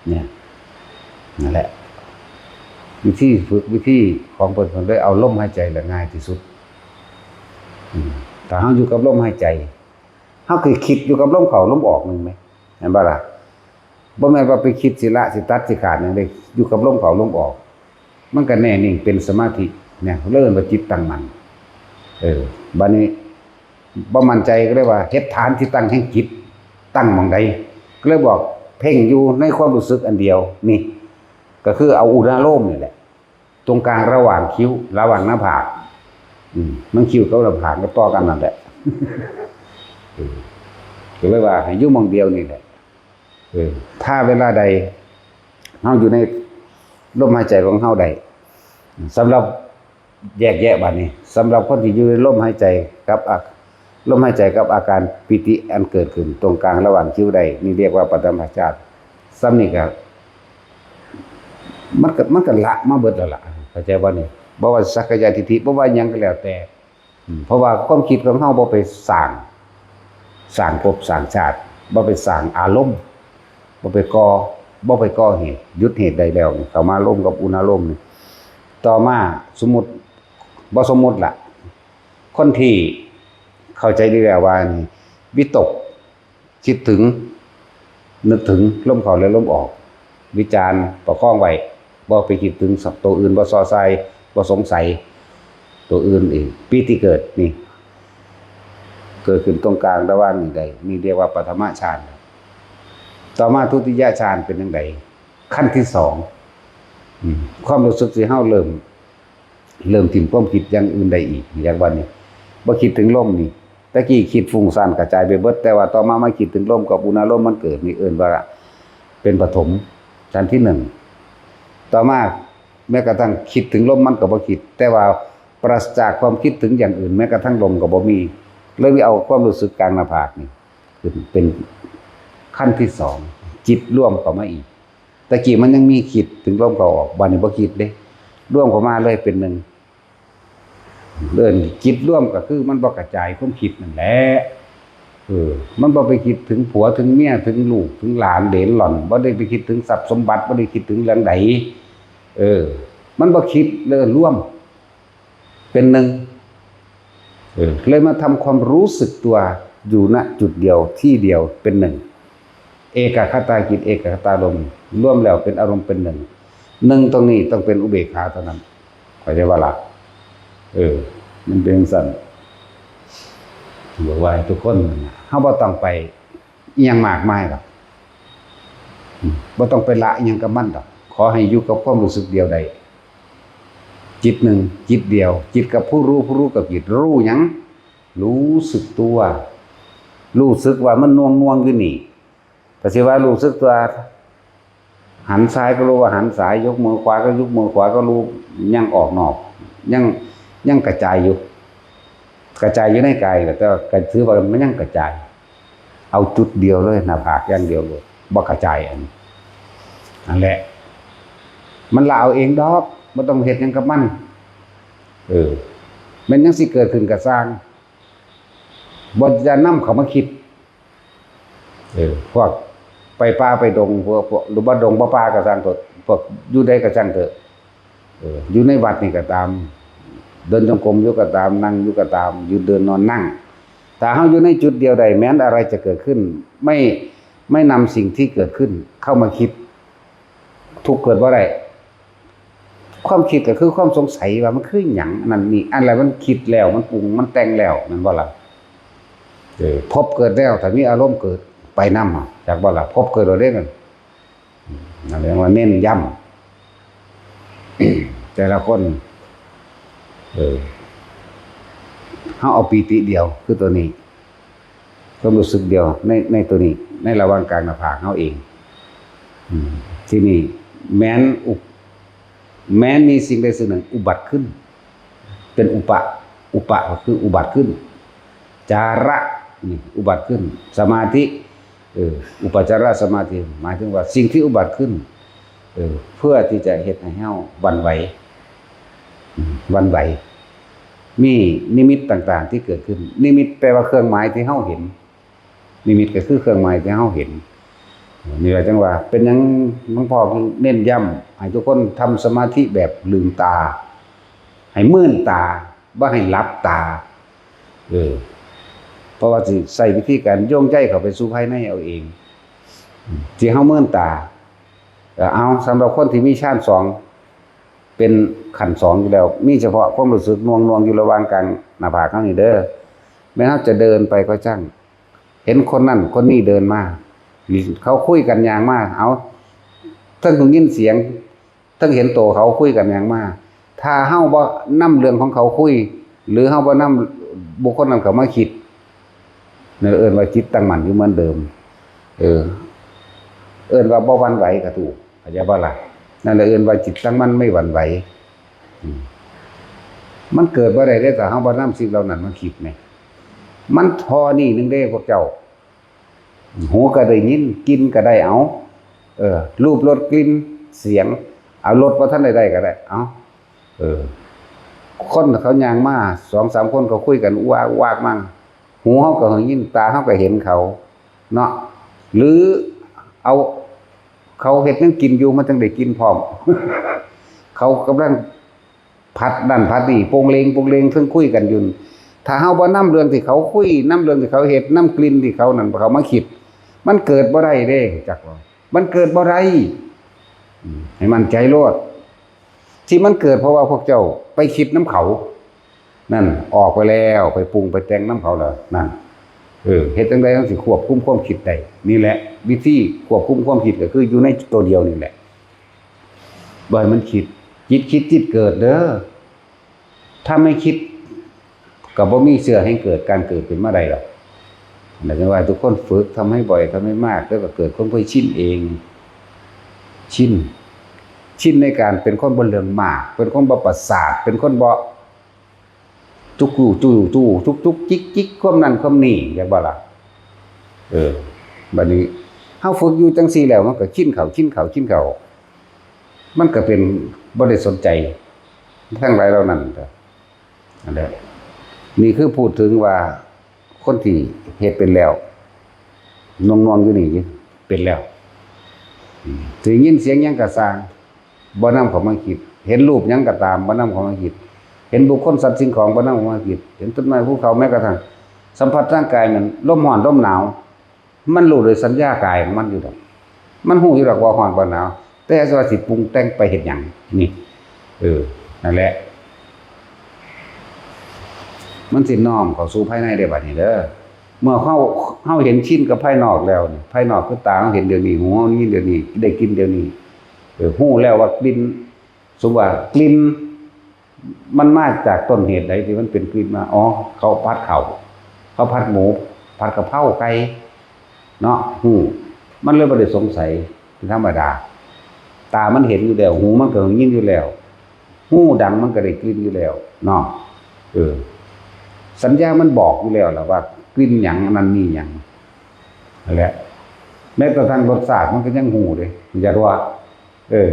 เนี่ย นั่นแหละ วิธีฝึก วิธีของเพิ่น เพิ่นเลยเอาลมหายใจแหละง่ายที่สุด อืม ถ้าเฮาอยู่กับลมหายใจ เฮาคือคิดอยู่กับลมเข้าลมออกนึงไหม เห็นบ่ล่ะ บ่แม่นว่าไปคิดสิละสิตัดสิขาดหยังเด้ อยู่กับลมเข้าลมออก มันก็แน่นิ่งเป็นสมาธิ เนี่ย เรียกว่าจิตตั้งมั่น เออ บัดนี้ บ่มั่นใจก็เลยว่า เฮ็ดฐานที่ตั้งแห่งจิต ตั้งหม่องใด ก็เลยบอก เพ่งอยู่ในความรู้สึกอันเดียว นี่ ก็คือเอาอุณาโลมนี่แหละ ตรงกลางระหว่างคิ้ว ระหว่างหน้าผาก อืม มันคิ้วกับหน้าผากก็ต่อกันนั่นแหละ เออ ก็เลยว่าให้อยู่หม่องเดียวนี่แหละ เออ ถ้าเวลาใด เฮาอยู่ในลมหายใจของเฮาได้ สำหรับ แยกแยะบัดนี้ สำหรับคนที่อยู่ในลมหายใจกับอา- ลมหายใจกับอาการปีติอันเกิดขึ้นตรงกลางระหว่างคิ้วได้ นี่เรียกว่าปฐมฌาน ส่ำนี่ก็ มันก็ มันก็ละมาเบิดแล้วล่ะ เข้าใจบ่นี่ บ่ว่าสักกายทิฏฐิ บ่ว่าหยังก็แล้วแต่ อืม เพราะว่าความคิดของเฮาบ่ไปสร้าง สร้างภพสร้างชาติ บ่ไปสร้างอารมณ์ บ่ไปก่อ บ่ไปก่อเหตุ หยุดเหตุได้แล้วนี่ เข้ามาลมกับอุณาโลมนี่ ต่อมาสมมุติ บ่สมมุติล่ะ คนที่เข้าใจดีแล้วว่านี่ วิตก คิดถึง นึกถึงลมเข้าและลมออก วิจารณ์ประคองไว้ บ่ไปคิดถึงตัวอื่น บ่ส่อส่าย บ่สงสัยตัวอื่นอีก ปีติเกิดนี่ เกิดขึ้นตรงกลางระหว่างนี่ได้ นี่เรียกว่าปฐมฌาน ต่อมาทุติยฌานเป็นจั่งใด ขั้นที่สอง อืม ความรู้สึกที่เฮาเริ่ม เริ่มถิ่มความคิดอย่างอื่นได้อีก อย่างว่านี่ บ่คิดถึงลมนี่ ตะกี้คิดฟุ้งซ่านกระจายไปเบิด แต่ว่าต่อมามาคิดถึงลมกับอุณาโลมมันเกิด นี่เอิ้นว่าเป็นปฐมฌานที่หนึ่ง ต่อมาแม้กระทั่งคิดถึงลมมันก็บ่คิด แต่ว่าปราศจากความคิดถึงอย่างอื่น แม้กระทั่งลมก็บ่มี เลยเอาความรู้สึกกลางหน้าผากนี่ขึ้นเป็นขั้นที่สอง จิตรวมเข้ามาอีก ตะกี้มันยังมีคิดถึงลมเข้าออก บัดนี้บ่คิดเด้ รวมเข้ามาเลยเป็นหนึ่ง เอิ้นจิตรวมก็คือมันบ่กระจายความคิดนั่นแหละ เออ มันบ่ไปคิดถึงผัวถึงเมียถึงลูกถึงหลานเหลนหล่อน บ่ได้ไปคิดถึงทรัพย์สมบัติ บ่ได้คิดถึงเรื่องใด เออ มันบ่คิด เลยรวม เป็นหนึ่ง เออ เลยมาทำความรู้สึกตัวอยู่ ณ จุดเดียวที่เดียวเป็นหนึ่ง เอกัคคตาจิต เอกัคคตารมณ์ รวมแล้วเป็นอารมณ์เป็นหนึ่ง หนึ่งตรงนี้ต้องเป็นอุเบกขาเท่านั้น เข้าใจบ่ล่ะ เออ มันเป็นจั่งซั้น บอกว่าให้ทุกคน เฮาบ่ต้องไปอิหยังมากมายหรอก อืม บ่ต้องไปละอิหยังกับมันดอก ขอให้อยู่กับความรู้สึกเดียวได้ จิตหนึ่ง จิตเดียว จิตกับผู้รู้ ผู้รู้กับจิต รู้หยัง รู้สึกตัว รู้สึกว่ามันหน่วงๆอยู่นี่ ก็สิว่ารู้สึกตัว หันซ้ายก็รู้ว่าหันซ้าย ยกมือขวาก็ยกมือขวาก็รู้ ยังออกนอก ยัง ยังกระจายอยู่ กระจายอยู่ในกายแหละ แต่ว่าก็ถือว่ามันยังกระจาย เอาจุดเดียวเลย หน้าผากอย่างเดียวเลย บ่กระจายอันนี้ นั่นแหละ มันละเอาเองดอก บ่ต้องเฮ็ดหยังกับมัน เออ มันยังสิเกิดขึ้นก็ซ่าง บ่จะนำเข้ามาคิด เออ พวกไปป่าไปดง พวก พวก หรือบ่ดงบ่ป่าก็ซ่างเถอะ พวกอยู่ใดก็ซ่างเถอะ เออ อยู่ในวัดนี่ก็ตาม เดินจงกรมอยู่ก็ตาม นั่งอยู่ก็ตาม ยืนเดินนอนนั่ง ถ้าเฮาอยู่ในจุดเดียวใด แม้นอะไรจะเกิดขึ้น ไม่ ไม่นำสิ่งที่เกิดขึ้นเข้ามาคิด ทุกข์เกิดบ่ได้ ความคิดก็คือความสงสัยว่ามันคือหยัง อันนั้นนี่ อันใดมันคิดแล้ว มันปรุง มันแต่งแล้ว แม่นบ่ล่ะ เออ ภพเกิดแล้ว ถ้ามีอารมณ์เกิด ไปนำ จักบ่ล่ะ ภพเกิดแล้วเด้นั่น นั่นเรียกว่าเน้นย้ำ แต่ละคน เออ เฮาเอาปีติเดียว คือตัวนี้ ความรู้สึกเดียว ใน ในตัวนี้ ในระหว่างกลางหน้าผากเฮาเอง อืม ทีนี้แม้นอุ แม้นมีสิ่งใดสิ่งหนึ่งอุบัติขึ้น เป็นอุปะ อุปะก็คืออุบัติขึ้น จาระ นี่อุบัติขึ้น สมาธิ เออ อุปจารสมาธิ หมายถึงว่าสิ่งที่อุบัติขึ้น เออ เพื่อที่จะเฮ็ดให้เฮาหวั่นไหว อืม หวั่นไหว มีนิมิตต่างๆที่เกิดขึ้น นิมิตแปลว่าเครื่องหมายที่เฮาเห็น นิมิตก็คือเครื่องหมายที่เฮาเห็น นี่แหละจังว่า เป็นหยังหลวงพ่อเน้นย้ำให้ทุกคนทำสมาธิแบบลืมตา ให้มืนตา บ่ให้หลับตา เออ เพราะว่าสิใช้วิธีการโยงใจเข้าไปสู่ภายในเอาเอง ที่เฮามืนตา ก็เอา สำหรับคนที่มีฌานสอง เป็นขั้นสองอยู่แล้ว มีเฉพาะความรู้สึกหน่วงๆอยู่ระหว่างกลางหน้าผากเฮานี่เด้อ แม้นเฮาจะเดินไปก็ช่าง เห็นคนนั้นคนนี้เดินมา เขาคุยกันย่างมา เอา เทิงได้ยินเสียง เทิงเห็นโตเขาคุยกันย่างมา ถ้าเฮาบ่นำเรื่องของเขาคุย หรือเฮาบ่นำบุคคลนั้นเข้ามาคิด นั่นเอิ้นว่าจิตตั้งมั่นอยู่เหมือนเดิม เออ เอิ้นว่าบ่หวั่นไหวก็ถูก เข้าใจบ่ล่ะ นั่นแหละเอิ้นว่าจิตตั้งมั่นไม่หวั่นไหว อืม มันเกิดบ่ได้เด้ ถ้าเฮาบ่นำสิ่งเหล่านั้นมาคิดแหม มันเท่านี้หนึ่งเด้พวกเจ้า หูก็ได้ยิน กลิ่นก็ได้ เอา เออ รูป รส กลิ่น เสียง เอา รสบ่ทันได้ได้ก็ได้ เอา เออ คนเขาย่างมา สองสามคนเขาคุยกัน วากวากมา หูเฮาก็ได้ยิน ตาเฮาก็เห็นเขา เนาะ หรือเอา เขาเฮ็ดหยังกินอยู่ มันจั่งได้กลิ่นพร้อม เขากำลังผัดนั่นผัดนี่ โปงเลงโปงเลง เทิงคุยกันอยู่ ถ้าเฮาบ่นำเรื่องที่เขาคุย นำเรื่องที่เขาเฮ็ด นำกลิ่นที่เขานั่น เขามาคิด มันเกิดบ่ได้เด้ จักว่า มันเกิดบ่ได้ อืม ให้มั่นใจโลด ที่มันเกิดเพราะว่าพวกเจ้าไปคิดนำเขา นั่น ออกไปแล้ว ไปปรุงไปแต่งนำเขาแล้ว นั่น เออ เฮ็ดจั่งใดจั่งสิควบคุมความคิดได้ นี่แหละ วิธีควบคุมความคิดก็คืออยู่ในตัวเดียวนี่แหละ บ่ให้มันคิด จิตคิดจิตเกิดเด้อ ถ้าไม่คิด ก็บ่มีเชื้อให้เกิด การเกิดขึ้นมาได้หรอก นั่นจึงว่าทุกคนฝึก ทำให้บ่อย ทำให้มาก แล้วก็เกิดความเคยชินเอง ชิน ชินในการเป็นคนบ่เรื่องมาก เป็นคนบ่ประสาท เป็นคนบ่จุกกู้จู้จู้จุกจุกจิกจิก ความนั่นความนี่ จักบ่ล่ะ เออ บัดนี้ เฮาฝึกอยู่จั่งซี้แล้ว มันก็ชินเข้า ชินเข้า ชินเข้า มันก็เป็นบ่ได้สนใจ ทั้งหลายเหล่านั้นก็ นั่นแหละ นี่คือพูดถึงว่าคนที่เฮ็ดเป็นแล้ว หน่วงๆอยู่นี่เป็นแล้ว อืม สิยินเสียงหยังก็ซ่าง บ่นำเข้ามาคิด เห็นรูปหยังก็ตาม บ่นำเข้ามาคิด เห็นบุคคลสัตว์สิ่งของ บ่นำเข้ามาคิด เห็นต้นไม้ภูเขา แม้กระทั่งสัมผัสทางกาย มันลมร้อนลมหนาว มันรู้โดยสัญญากายของมันอยู่ดอก มันรู้อยู่ดอกว่าร้อนว่าหนาว แต่ว่าสิปรุงแต่งไปเฮ็ดหยัง นี่ เออ นั่นแหละ มันสิน้อมเข้าสู่ภายในได้บัดนี้เด้อ เมื่อเฮา เฮาเห็นชินกับภายนอกแล้วนี่ ภายนอกคือตาเฮาเห็นเดี๋ยวนี้ หูเฮาได้ยินเดี๋ยวนี้ ได้กลิ่นเดี๋ยวนี้ เออ รู้แล้วว่ากลิ่น สมมุติว่ากลิ่น มันมาจากต้นเหตุใดที่มันเป็นกลิ่นมา อ๋อ เขาผัดข้าว เขาผัดหมู ผัดกะเพราไก่ เนาะ ฮู้ มันเลยบ่ได้สงสัย เป็นธรรมดา ตามันเห็นอยู่แล้ว หูมันก็ได้ยินอยู่แล้ว ฮูดังมันก็ได้กลิ่นอยู่แล้ว เนาะ เออ สัญญามันบอกอยู่แล้วล่ะว่ากลิ่นหยัง อันนั้นมีหยัง นั่นแหละ แม้กระทั่งรสชาติมันก็ยังฮู้เด้ อยากว่า เออ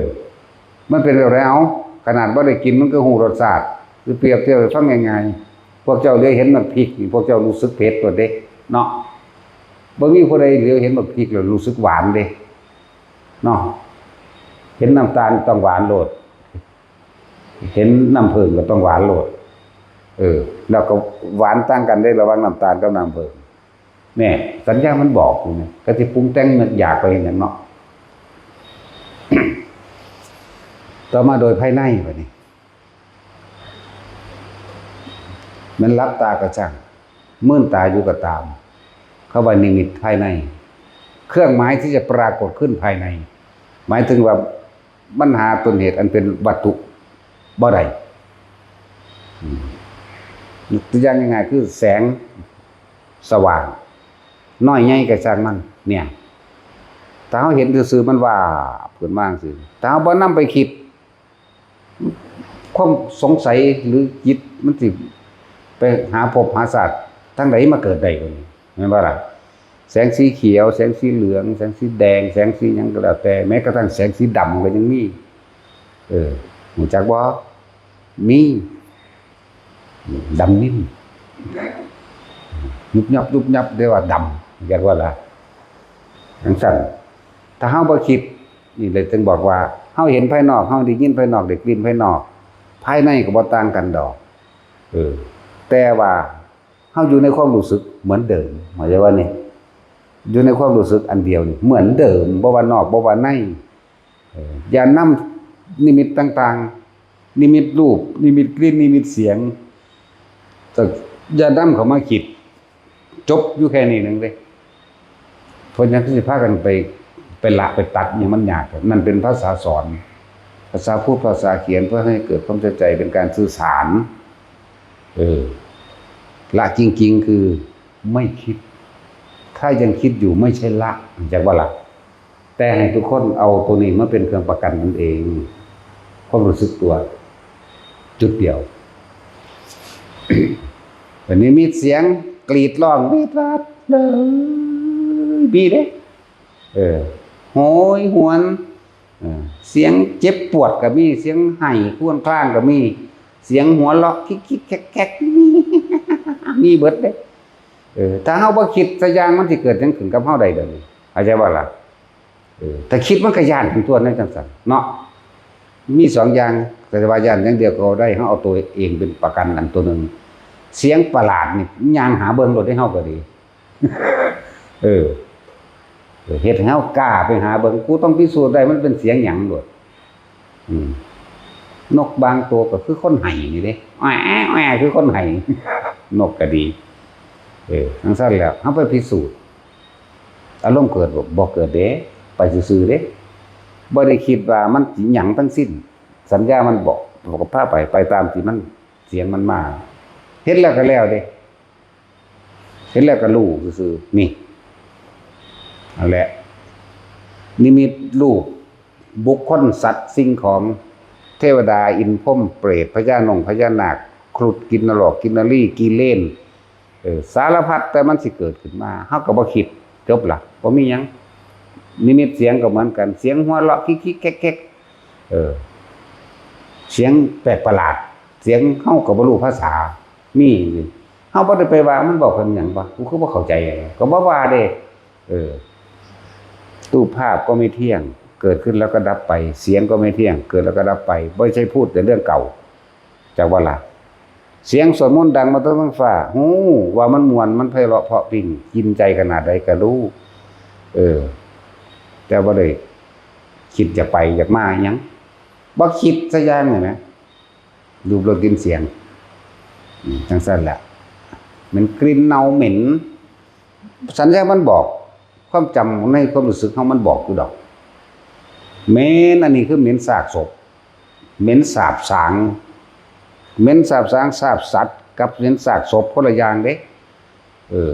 มันเป็นแบบไรเอา ขนาดบ่ได้กินมันก็ฮู้รสชาติ คือเปรียบเทียบให้ฟังง่ายๆ พวกเจ้าเหลียวเห็นหมากพริกนี่ พวกเจ้ารู้สึกเผ็ดโลดเด้ เนาะ บ่มีผู้ใดเหลียวเห็นหมากพริกแล้วรู้สึกหวานเด้ เนาะ เห็นน้ำตาลต้องหวานโลด เห็นน้ำผึ้งก็ต้องหวานโลด เออ แล้วก็หวานต่างกันเด้ ระหว่างน้ำตาลกับน้ำผึ้ง เนี่ย สัญญามันบอกอยู่เนี่ย ก็สิปรุงแต่งนึกอยากไปเฮ็ดหยังเนาะ ต่อมาโดยภายในบัดนี้ มันหลับตาก็ช่าง มืนตาอยู่ก็ตาม เขาว่านิมิตภายใน เครื่องหมายที่จะปรากฏขึ้นภายใน หมายถึงว่ามันหาต้นเหตุอันเป็นวัตถุบ่ได้ อืม ยกตัวอย่างง่ายๆ คือแสงสว่าง น้อยใหญ่ก็ช่างมัน เนี่ย ถ้าเราเห็นซื่อๆ มันวาบขึ้นมาจั่งซี้ ถ้าเราบ่นำไปคิด ความสงสัยหรือจิตมันสิไปหาภพหาชาติทางใดมาเกิดได้กว่านี้ แม่นบ่ล่ะ แสงสีเขียว แสงสีเหลือง แสงสีแดง แสงสีหยังก็แล้วแต่ แม้กระทั่งแสงสีดำก็ยังมี เออ รู้จักบ่ มี ดำนิ่ม ยุบยับยุบยับ เรียกว่าดำ เรียกว่าละ จั่งซั้น ถ้าเฮาบ่คิด นี่เลยจึงบอกว่า เฮาเห็นภายนอก เฮาได้ยินภายนอก ได้กลิ่นภายนอก ภายในก็บ่ต่างกันดอก เออ แต่ว่าเฮาอยู่ในความรู้สึกเหมือนเดิม เข้าใจว่านี่ อยู่ในความรู้สึกอันเดียวนี่ เหมือนเดิม บ่ว่านอก บ่ว่าใน เออ อย่านำนิมิตต่างๆ นิมิตรูป นิมิตกลิ่น นิมิตเสียง แต่อย่านำเข้ามาคิด จบอยู่แค่นี้หนึ่งเด้ เพราะฉะนั้นสิพากันไป ไปละไปตัดเนี่ยมันยาก นั่นเป็นภาษาสอน ภาษาพูด ภาษาเขียน เพื่อให้เกิดความเข้าใจ เป็นการสื่อสาร เออ ละจริงๆ คือไม่คิด ถ้ายังคิดอยู่ไม่ใช่ละ จักว่าละ แต่ให้ทุกคนเอาตัวนี้มาเป็นเครื่องประกันตนเอง ความรู้สึกตัว จุดเดียว วันนี้มีเสียงกรีดร้องวีดวาดเลย มีเด้ เออ โหยหวน เออ เสียงเจ็บปวดก็มี เสียงไห้ครวญครางก็มี เสียงหัวเราะคิกคิกแคกแคก มีเบิดเด้ เออ ถ้าเฮาบ่คิดสักอย่าง มันสิเกิดหยังขึ้นกับเฮาได้เดี๋ยวนี้ เข้าใจบ่ล่ะ เออ ถ้าคิดมันก็ย้านเป็นตัวนั่นจังซั่นเนาะ มีสองอย่าง แต่ว่าย้านอย่างเดียวก็ได้ เฮาเอาตัวเองเป็นประกันอันตัวหนึ่ง เสียงประหลาดนี่ ย่างหาเบิ่งโลดได้ เฮาก็ดี เออ เฮ็ดให้เฮากล้าไปหาเบิ่ง กูต้องพิสูจน์ได้มันเป็นเสียงหยังโลด อืม นกบางตัวก็คือคนไห้นี่เด้ แอ้แอ้คือคนไห้ นกก็ดี เออ จั่งซั้นแหละ เฮาไปพิสูจน์ อารมณ์เกิดบ่ บ่เกิดเด้ ไปซื่อๆเด้ บ่ได้คิดว่ามันสิหยังทั้งสิ้น สัญญามันบอก บอกก็พาไป ไปตามที่มัน เสียงมันมา เห็นแล้วก็แล้วเด้ เห็นแล้วก็รู้ซื่อๆ นี่ นั่นแหละ นิมิตรูป บุคคล สัตว์ สิ่งของ เทวดา อินทร์ พรหม เปรต พญานง พญานาค ครุฑ กินนรก กินนรี กิเลน เออ สารพัด แต่มันสิเกิดขึ้นมา เฮาก็บ่คิด จบละ บ่มีหยัง นิมิตเสียงก็เหมือนกัน เสียงหัวเราะคิกคิกแคกแคก เออ เสียงแปลกประหลาด เสียงเฮาก็บ่รู้ภาษา มี เฮาบ่ได้ไปว่ามันเว้ากันหยังวะ กูคือบ่เข้าใจ ก็บ่ว่าเด้ เออ รูปภาพก็ไม่เที่ยง เกิดขึ้นแล้วก็ดับไป เสียงก็ไม่เที่ยง เกิดแล้วก็ดับไป บ่ใช่พูดแต่เรื่องเก่า จักว่าล่ะ เสียงสวดมนต์ดังมาแต่เทิงฟ้า ฮู้ว่ามันม่วน มันไพเราะเพราะพริ้ง กินใจขนาดใดก็รู้ เออ แต่บ่ได้คิดอยากไปอยากมาหยัง บ่คิดสักอย่างเลยนะ รูปรสกลิ่นเสียง อืม จั่งซั้นแหละ มันกลิ่นเน่าเหม็น สัญญามันบอก ความจำในความรู้สึกเฮามันบอกอยู่ดอก เหม็นอันนี้คือเหม็นซากศพ เหม็นสาบสาง เหม็นสาบสาง สาบสัตว์ กับเหม็นซากศพคนละอย่างเด้ เออ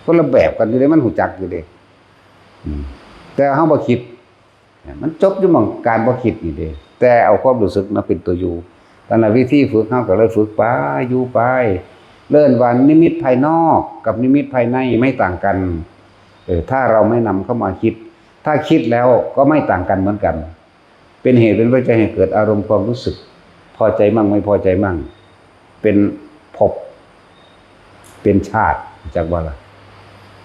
คนละแบบกันอยู่เด้ มันรู้จักอยู่เด้ อืม แต่เฮาบ่คิด มันจบอยู่หม่องการบ่คิดนี่เด้ แต่เอาความรู้สึกมาเป็นตัวอยู่ นั่นล่ะวิธีฝึก เฮาก็เลยฝึกไป อยู่ไป เอิ้นว่านิมิตภายนอกกับนิมิตภายในไม่ต่างกัน เออ ถ้าเราไม่นำเข้ามาคิด ถ้าคิดแล้วก็ไม่ต่างกันเหมือนกัน เป็นเหตุเป็นปัจจัยให้เกิดอารมณ์ความรู้สึก พอใจมั่งไม่พอใจมั่ง เป็นภพ เป็นชาติ จักว่าล่ะ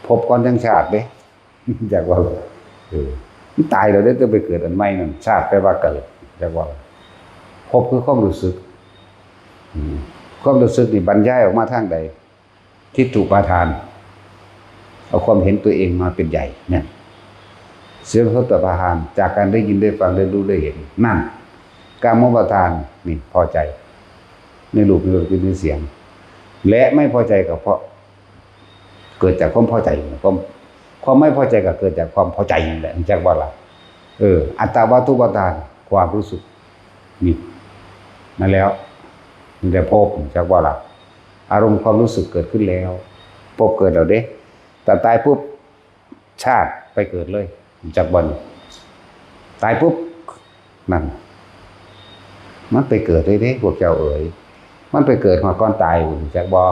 ภพก่อนจั่งชาติเด้ จักว่าล่ะ เออ มันตายแล้วเด้ ต้องไปเกิดอันใหม่นั่น ชาติแปลว่าเกิด จักว่าล่ะ ภพคือความรู้สึก อืม ความรู้สึกนี่บรรยายออกมาทางใด ทิฏฐุปาทาน เอาความเห็นตัวเองมาเป็นใหญ่เนี่ย เสียงโสตปาทาน จากการได้ยินได้ฟังได้รู้ได้เห็น นั่น กามปาทาน นี่พอใจ ในรูปในรสกลิ่นในเสียง และไม่พอใจก็เพราะ เกิดจากความพอใจ ความ ความไม่พอใจก็เกิดจากความพอใจนั่นแหละ จักว่าล่ะ เออ อัตตวาทุปาทาน ความรู้สึก นี่ นั่นแล้ว นี่แหละภพ จักว่าล่ะ อารมณ์ความรู้สึกเกิดขึ้นแล้ว ภพเกิดแล้วเด้ แต่ตายปุ๊บ ชาติไปเกิดเลย จักบ่ ตายปุ๊บ นั่น มันไปเกิดเลยเด้ พวกเจ้าเอ๋ย มันไปเกิดฮอดก่อนตายพุ้น จักบ่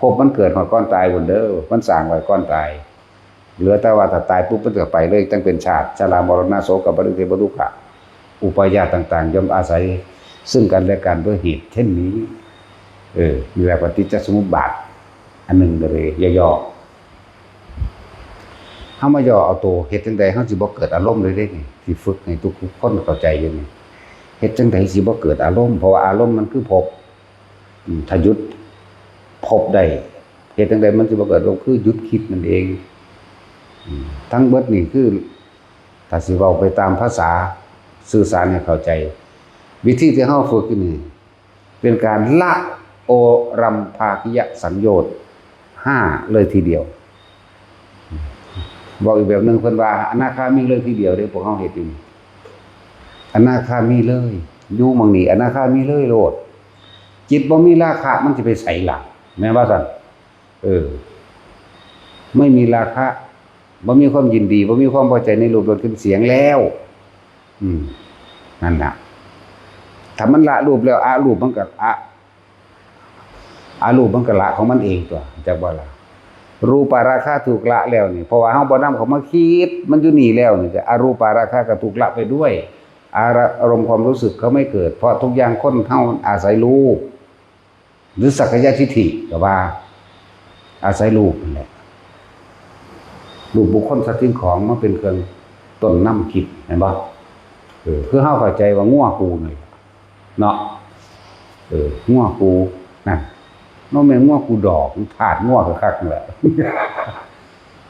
ภพมันเกิดฮอดก่อนตายพุ้นเด้อ มันสร้างไว้ก่อนตาย เหลือแต่ว่าถ้าตายปุ๊บมันก็ไปเลย จั่งเป็นชาติ ชรามรณะโสกปริเทวทุกขะ อุปายาตต่างๆ ย่อมอาศัยซึ่งกันและกันด้วยเหตุเช่นนี้ เออ นี่แหละปฏิจจสมุปบาท อันหนึ่งเลย ย่อๆ เฮามาย่อเอาตัว เฮ็ดจั่งใดเฮาสิบ่เกิดอารมณ์เลยเด้นี่ สิฝึกให้ทุกคนเข้าใจอยู่นี่ เฮ็ดจั่งใดสิบ่เกิดอารมณ์ เพราะว่าอารมณ์มันคือภพ อืม ถ้าหยุดภพได้ เฮ็ดจั่งใดมันสิบ่เกิดอารมณ์ คือหยุดคิดนั่นเอง อืม ทั้งเบิดนี่คือ ถ้าสิเว้าไปตามภาษา สื่อสารให้เข้าใจ วิธีที่เฮาฝึกอยู่นี่ เป็นการละโอรัมภากิยสังโยชน์ห้าเลยทีเดียว บอกอีกแบบหนึ่ง เพิ่นว่าอนาคามีเลยทีเดียวเด้ พวกเฮาเฮ็ดอยู่นี่ อนาคามีเลย อยู่หม่องนี้ อนาคามีเลยโลด จิตบ่มีราคะ มันสิไปไสล่ะ แม่นบ่ซั่น เออ ไม่มีราคะ บ่มีความยินดี บ่มีความพอใจในรูปรสกลิ่นเสียงแล้ว อืม นั่นน่ะ ถ้ามันละรูปแล้ว อรูปมันก็ อะ อรูปมันก็ละของมันเองตัว จักบ่ล่ะ รูปาราคะถูกละแล้วนี่ เพราะว่าเฮาบ่นำเข้ามาคิด มันอยู่นี่แล้วนี่ ก็อรูปาราคะก็ถูกละไปด้วย อารมณ์ความรู้สึกก็ไม่เกิด เพราะทุกอย่างคนเฮามันอาศัยรูป หรือสักกายทิฏฐิก็ว่า อาศัยรูปนั่นแหละ รูปบุคคลสัตว์สิ่งของมาเป็นเครื่องต้นนำคิด แม่นบ่ เออ คือเฮาเข้าใจว่างัวกูนี่เนาะ เออ งัวกู นั่น บ่แม่นงัวกูดอก ธาตุงัวคักๆนั่นแหละ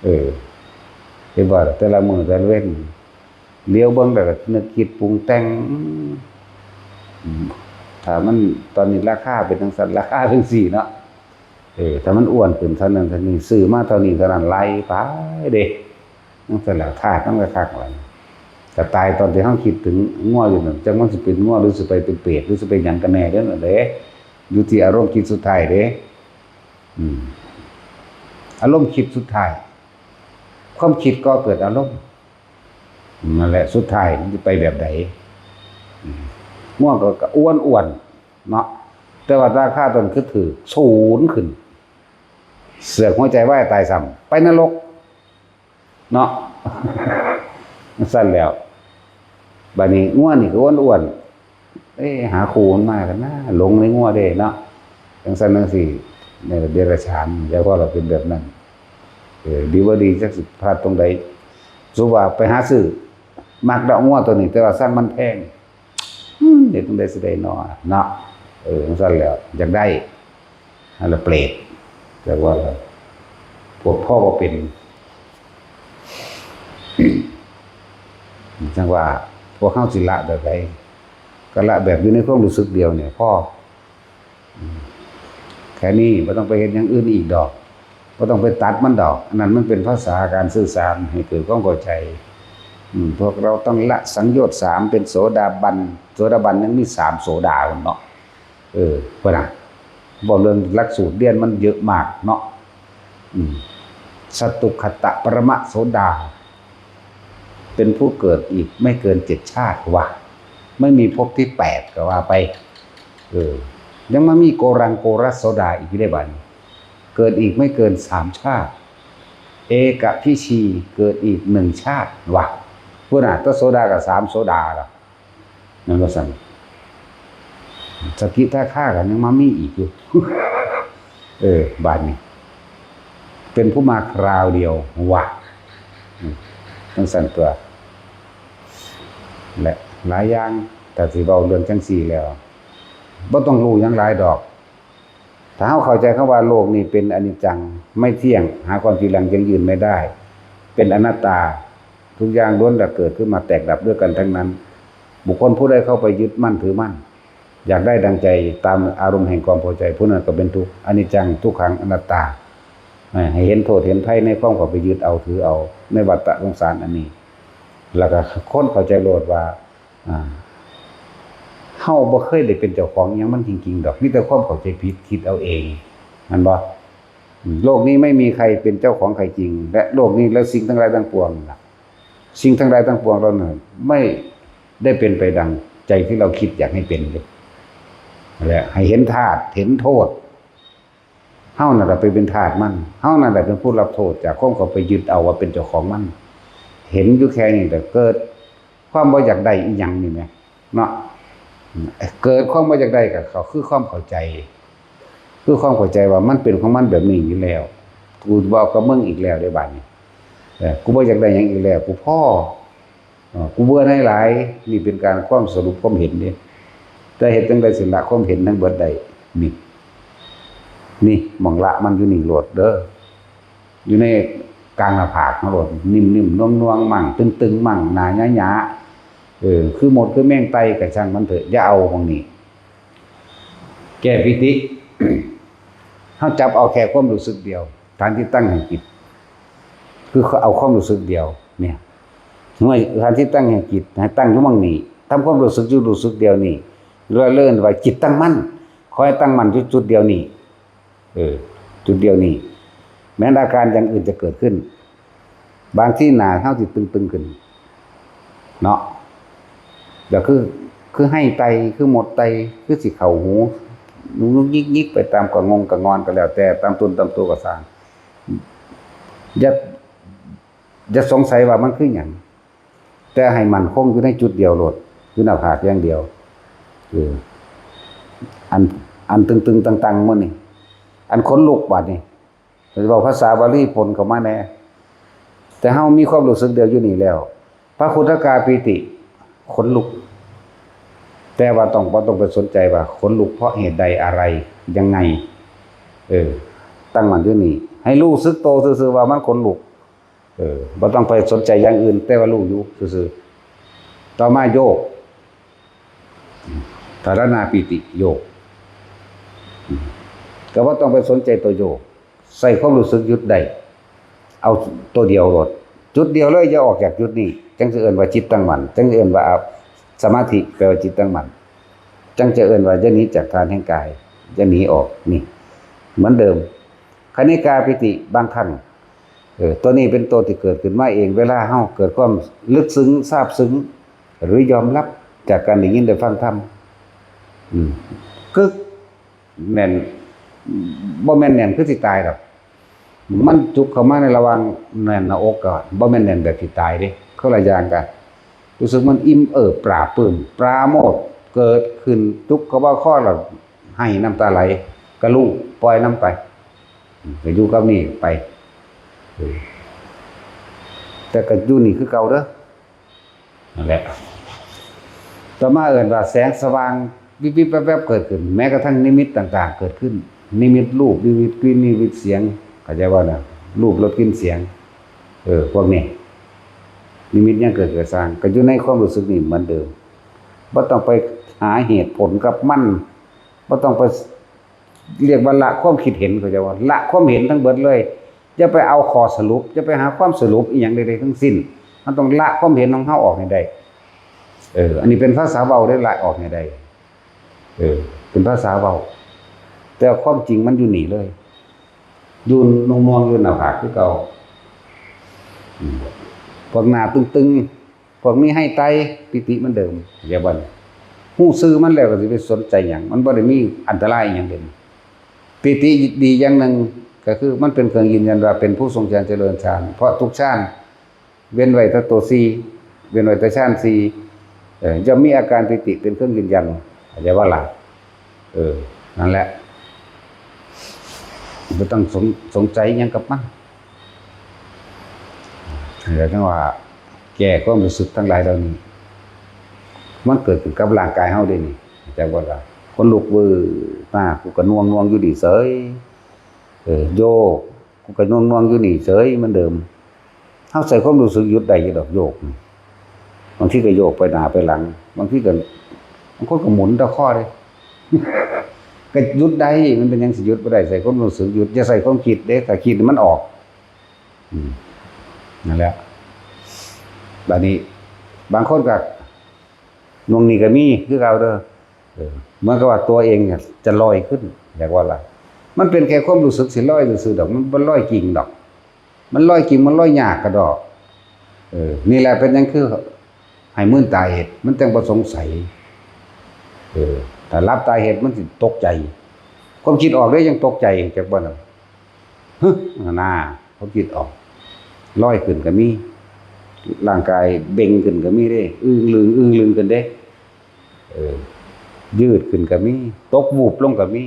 เออ เห็นบ่ล่ะ แต่ละมื้อแต่ละเว็น เหลียวเบิ่งแล้วก็นึกคิดปรุงแต่ง อืม ถ้ามันตอนนี้ราคาเป็นจั่งซั้น ราคาจั่งซี้เนาะ เออ ถ้ามันอ้วนขึ้นเท่านั้นเท่านี้ ซื้อมาเท่านี้เท่านั้น ไล่ไปเด้ จั่งซั้นแหละ ธาตุมันก็คักหลาย ก็ตายตอนที่เฮาคิดถึงงัวอยู่นั่น จักมันสิเป็นงัว หรือสิไปเป็นเปรต หรือสิเป็นหยังกันแน่เด้อนั่นเด้ อยู่ที่อารมณ์คิดสุดท้ายเด้ อืม อารมณ์คิดสุดท้าย ความคิดก่อเกิดอารมณ์ นั่นแหละ สุดท้ายมันสิไปแบบใด อืม งัวก็ ก็อ้วนๆเนาะ แต่ว่าราคาต้นคือถืก สูนขึ้น เสือกหัวใจวายตายซ้ำ ไปนรก เนาะ ซั่นแล้ว บัดนี้งัวนี่ก็อ้วนๆ เอ้ย หาคู่มันมากันนะ หลงในงัวเด้เนาะ จั่งซั้นจั่งซี้ นี่เดรัจฉาน แล้วพอเราเป็นแบบนั้น เออ ดีบ่ดี จักสิพลาดตรงใด สมมุติว่าไปหาซื้อ มักดอกงัวตัวนี้ แต่ว่าสั่งมันแพง อืม เฮ็ดจั่งใดสิได้น้อ เนาะ เออ จั่งซั้นแล้ว อยากได้ นั่นละเปรต แต่ว่าพวกพ่อบ่เป็น จั่งว่า พวกเฮาสิละแบบใด ก็ละแบบอยู่ในความรู้สึกเดียวเนี่ย พอ อืม แค่นี้ บ่ต้องไปเฮ็ดอย่างอื่นอีกดอก บ่ต้องไปตัดมันดอก อันนั้นมันเป็นภาษาการสื่อสารให้เกิดความเข้าใจ อืม พวกเราต้องละสังโยชน์สาม เป็นโสดาบัน โสดาบันยังมีสามโสดาพุ้นเนาะ เออ พุ้นน่ะ เว้าเรื่องหลักสูตรเรียนมันเยอะมากเนาะ อืม สตุคตะปรมะโสดา เป็นผู้เกิดอีกไม่เกินเจ็ดชาติว่ะ ไม่มีภพที่แปดก็ว่าไป เออ ยังมามีโกรังโกรัสโสดาอีกอยู่ได้บัดนี้ เกิดอีกไม่เกินสามชาติ เอกพิชีเกิดอีกหนึ่งชาติว่ะ พุ้นน่ะ ตโสดากับสามโสดาล่ะ นั่นว่าซั่น สกิทาคาก็ยังมามีอีกอยู่ เออ บาดนี้ เป็นผู้มาคราวเดียวว่ะ อืม จั่งซั่นตัว และหลายอย่าง ถ้าสิเว้าเรื่องจั่งซี้แล้ว บ่ต้องรู้หยังหลายดอก ถ้าเราเข้าใจคำว่าโลกนี้เป็นอนิจจัง ไม่เที่ยง หาความจีรังยั่งยืนไม่ได้ เป็นอนัตตา ทุกอย่างล้วนแต่เกิดขึ้นมาแตกดับด้วยกันทั้งนั้น บุคคลผู้ใดเข้าไปยึดมั่นถือมั่น อยากได้ดังใจตามอารมณ์แห่งความพอใจ ผู้นั้นก็เป็นทุกข์ อนิจจัง ทุกขัง อนัตตา ให้เห็นโทษเห็นภัยในความเข้าไปยึดเอาถือเอา ในวัฏฏะสงสารอันนี้ แล้วก็คนเข้าใจโลดว่า อ่า เฮาบ่เคยได้เป็นเจ้าของอิหยังมันจริงๆดอก มีแต่ความเข้าใจผิด คิดเอาเอง แม่นบ่? อืม โลกนี้ไม่มีใครเป็นเจ้าของใครจริง และโลกนี้และสิ่งทั้งหลายทั้งปวงน่ะ สิ่งทั้งหลายทั้งปวงเหล่านั้นไม่ได้เป็นไปดังใจที่เราคิดอยากให้เป็นเลย และให้เห็นธาตุ เห็นโทษ เฮานั่นแหละไปเป็นทาสมัน เฮานั่นแหละเป็นผู้รับโทษจากความเข้าไปยึดเอาว่าเป็นเจ้าของมัน เห็นอยู่แค่นี้แหละ เกิดความบ่อยากได้อีหยังนี่แหม เนาะ เกิดความบ่อยากได้ก็ ก็คือความเข้าใจ คือความเข้าใจว่ามันเป็นของมันแบบนี้อยู่แล้ว กูเว้ากับมึงอีกแล้วเด้บาดนี้ เออ กูบ่อยากได้หยังอีกแล้ว กูพอ เออ กูเบื่อหน่ายหลาย นี่เป็นการความสรุปความเห็นเด้ แต่เฮ็ดจั่งใดสิละความเห็นทั้งเบิดได้ นี่ นี่หม่องละมันอยู่นี่โลดเด้อ อยู่ในกลางหน้าผากเฮาโลด นิ่มๆ นวลๆ มั่ง ตึงๆ มั่ง หน้าหยาๆ เออ คือมดคือแมงไต่ก็ช่างมันเถอะ อย่าเอาหม่องนี้ แก้ปีติ เฮาจับเอาแค่ความรู้สึกเดียว ฐานที่ตั้งแห่งจิต คือเอาความรู้สึกเดียว เนี่ย เมื่อฐานที่ตั้งแห่งจิต ให้ตั้งอยู่หม่องนี้ ทำความรู้สึกอยู่รู้สึกเดียวนี้ เรียกว่าจิตตั้งมั่น ขอให้ตั้งมั่นอยู่จุดเดียวนี้ เออ จุดเดียวนี้ แม้นอาการอย่างอื่นจะเกิดขึ้น บางทีหน้าเฮาสิตึงๆ ขึ้น เนาะ ก็คือ คือไห้ไต่ คือมดไต่ คือสิเข้าหู งุกงิกๆ ไปตามกะงงกะงอนก็แล้วแต่ ตามต้นตามตัวก็ซ่าง อย่า อย่าสงสัยว่ามันคือหยัง แต่ให้มั่นคงอยู่ในจุดเดียวโลด อยู่หน้าผากอย่างเดียว เออ อัน อันตึงๆ ตังๆ มื้อนี้ อันขนลุกบาดนี้ เว้าภาษาบาลีปนเข้ามาแหน่ แต่เฮามีความรู้สึกเดียวอยู่นี่แล้ว พระคุตกาปีติ ขนลุก แต่ว่าต้อง บ่ต้องไปสนใจว่าขนลุกเพราะเหตุใดอะไร ยังไง เออ ตั้งมั่นอยู่นี่ ให้รู้สึกโตซื่อๆ ว่ามันขนลุก เออ บ่ต้องไปสนใจอย่างอื่น แต่ว่ารู้อยู่ซื่อๆ ต่อมาโยก ธารณาปีติโยก อืม ก็บ่ต้องไปสนใจตัวโยก ใส่ความรู้สึกหยุดได้ เอาตัวเดียวโลด จุดเดียวเลย อย่าออกจากจุดนี้ จั่งสิเอิ้นว่าจิตตั้งมั่น จั่งสิเอิ้นว่าสมาธิ แปลว่าจิตตั้งมั่น จั่งจะเอิ้นว่าอย่าหนีจากฐานแห่งกาย อย่าหนีออก นี่ เหมือนเดิม คณิกาปีติ บางครั้ง เออ ตัวนี้เป็นตัวที่เกิดขึ้นมาเอง เวลาเฮาเกิดความลึกซึ้ง ซาบซึ้ง หรือยอมรับจากการได้ยินได้ฟังธรรม อืม กึก แน่น บ่แม่นแน่นคือสิตายดอก มันจุกเข้ามาในระหว่างแน่นหน้าอกก็บ่แม่นแน่นแบบสิตายเด้ คนละอย่างกัน รู้สึกมันอิ่มเอิบปลาบปลื้ม ปราโมทย์ เกิดขึ้นจุกเข้ามาคอแล้วไห้น้ำตาไหล ก็รู้ ปล่อยนำไป อืม ก็อยู่กับนี่ไป เออ แต่ก็อยู่นี่คือเก่าเด้อ นั่นแหละ ต่อมาเอิ้นว่าแสงสว่างวิบวิบแวบแวบเกิดขึ้น แม้กระทั่งนิมิตต่างๆ เกิดขึ้น นิมิตรูป นิมิตกลิ่น นิมิตเสียง เข้าใจบ่นะ รูป รส กลิ่น เสียง เออ พวกนี้ นิมิตยังเกิด เกิดซ่าง ก็อยู่ในความรู้สึกนี่เหมือนเดิม บ่ต้องไปหาเหตุผลกับมัน บ่ต้องไป เรียกว่าละความคิดเห็น เข้าใจบ่ ละความเห็นทั้งเบิดเลย อย่าไปเอาข้อสรุป อย่าไปหาความสรุปอิหยังใดๆ ทั้งสิ้น มันต้องละความเห็นของเฮาออกให้ได้ เออ อันนี้เป็นภาษาเว้าเด้ ละออกให้ได้ เออ เป็นภาษาเว้า แต่ความจริงมันอยู่นี่เลย อยู่นวงๆอยู่หน้าผากคือเก่า อืม พวกหน้าตึงๆ พวกมีไฮไต ปีติเหมือนเดิม เดี๋ยวบัดนี้ ฮู้ซื่อมันแล้วก็สิไปสนใจหยัง มันบ่ได้มีอันตรายหยังเด่น ปีติดีอย่างหนึ่งก็คือมันเป็นเครื่องยืนยันว่าเป็นผู้ทรงฌานเจริญฌาน เพราะทุกฌานเว้นไว้แต่ตัวสี่ เว้นไว้แต่ฌานสี่ เอ่อ ย่อมมีอาการปีติเป็นเครื่องยืนยัน เข้าใจบ่ล่ะ เออ นั่นแหละ บ่ต้องสง สงสัยหยังกับมัน แล้วจั่งว่าแก้ความรู้สึกทั้งหลายเหล่านี้ มันเกิดขึ้นกับร่างกายเฮาเด้นี่ จักว่าล่ะ ขนลุกวืดมา กูก็หน่วงๆอยู่นี่เสย เออ โยก กูก็หน่วงๆอยู่นี่เสยเหมือนเดิม เฮาใส่ความรู้สึกหยุดได้อยู่ดอกโยก บางทีก็โยกไปหน้าไปหลัง บางทีก็ บางคนก็หมุนตะข้อเลย ก็หยุดได้ มันเป็นหยังสิหยุดบ่ได้ ใส่ความรู้สึกหยุด อย่าใส่ความคิดเด้ ถ้าคิดมันออก อืม นั่นแหละ บัดนี้ บางคนก็ หน่วงนี่ก็มีคือเก่าเด้อ เออ เหมือนกับว่าตัวเองเนี่ยจะลอยขึ้น อยากว่าล่ะ มันเป็นแค่ความรู้สึกสิลอยซื่อๆดอก มันบ่ลอยจริงดอก มันลอยจริง มันลอยยากกะดอก เออ นี่แหละเป็นหยังคือให้มื่นตาเฮ็ด มันจั่งบ่สงสัย เออ ถ้าหลับตาเฮ็ดมันสิตกใจ ความคิดออกเด้ยังตกใจ จักบ่นั่น ฮึ น่า ความคิดออก ลอยขึ้นก็มี ร่างกายเบ่งขึ้นก็มีเด้ อึ้งลึง อึ้งลึงขึ้นเด้ เออ ยืดขึ้นก็มี ตกวูบลงก็มี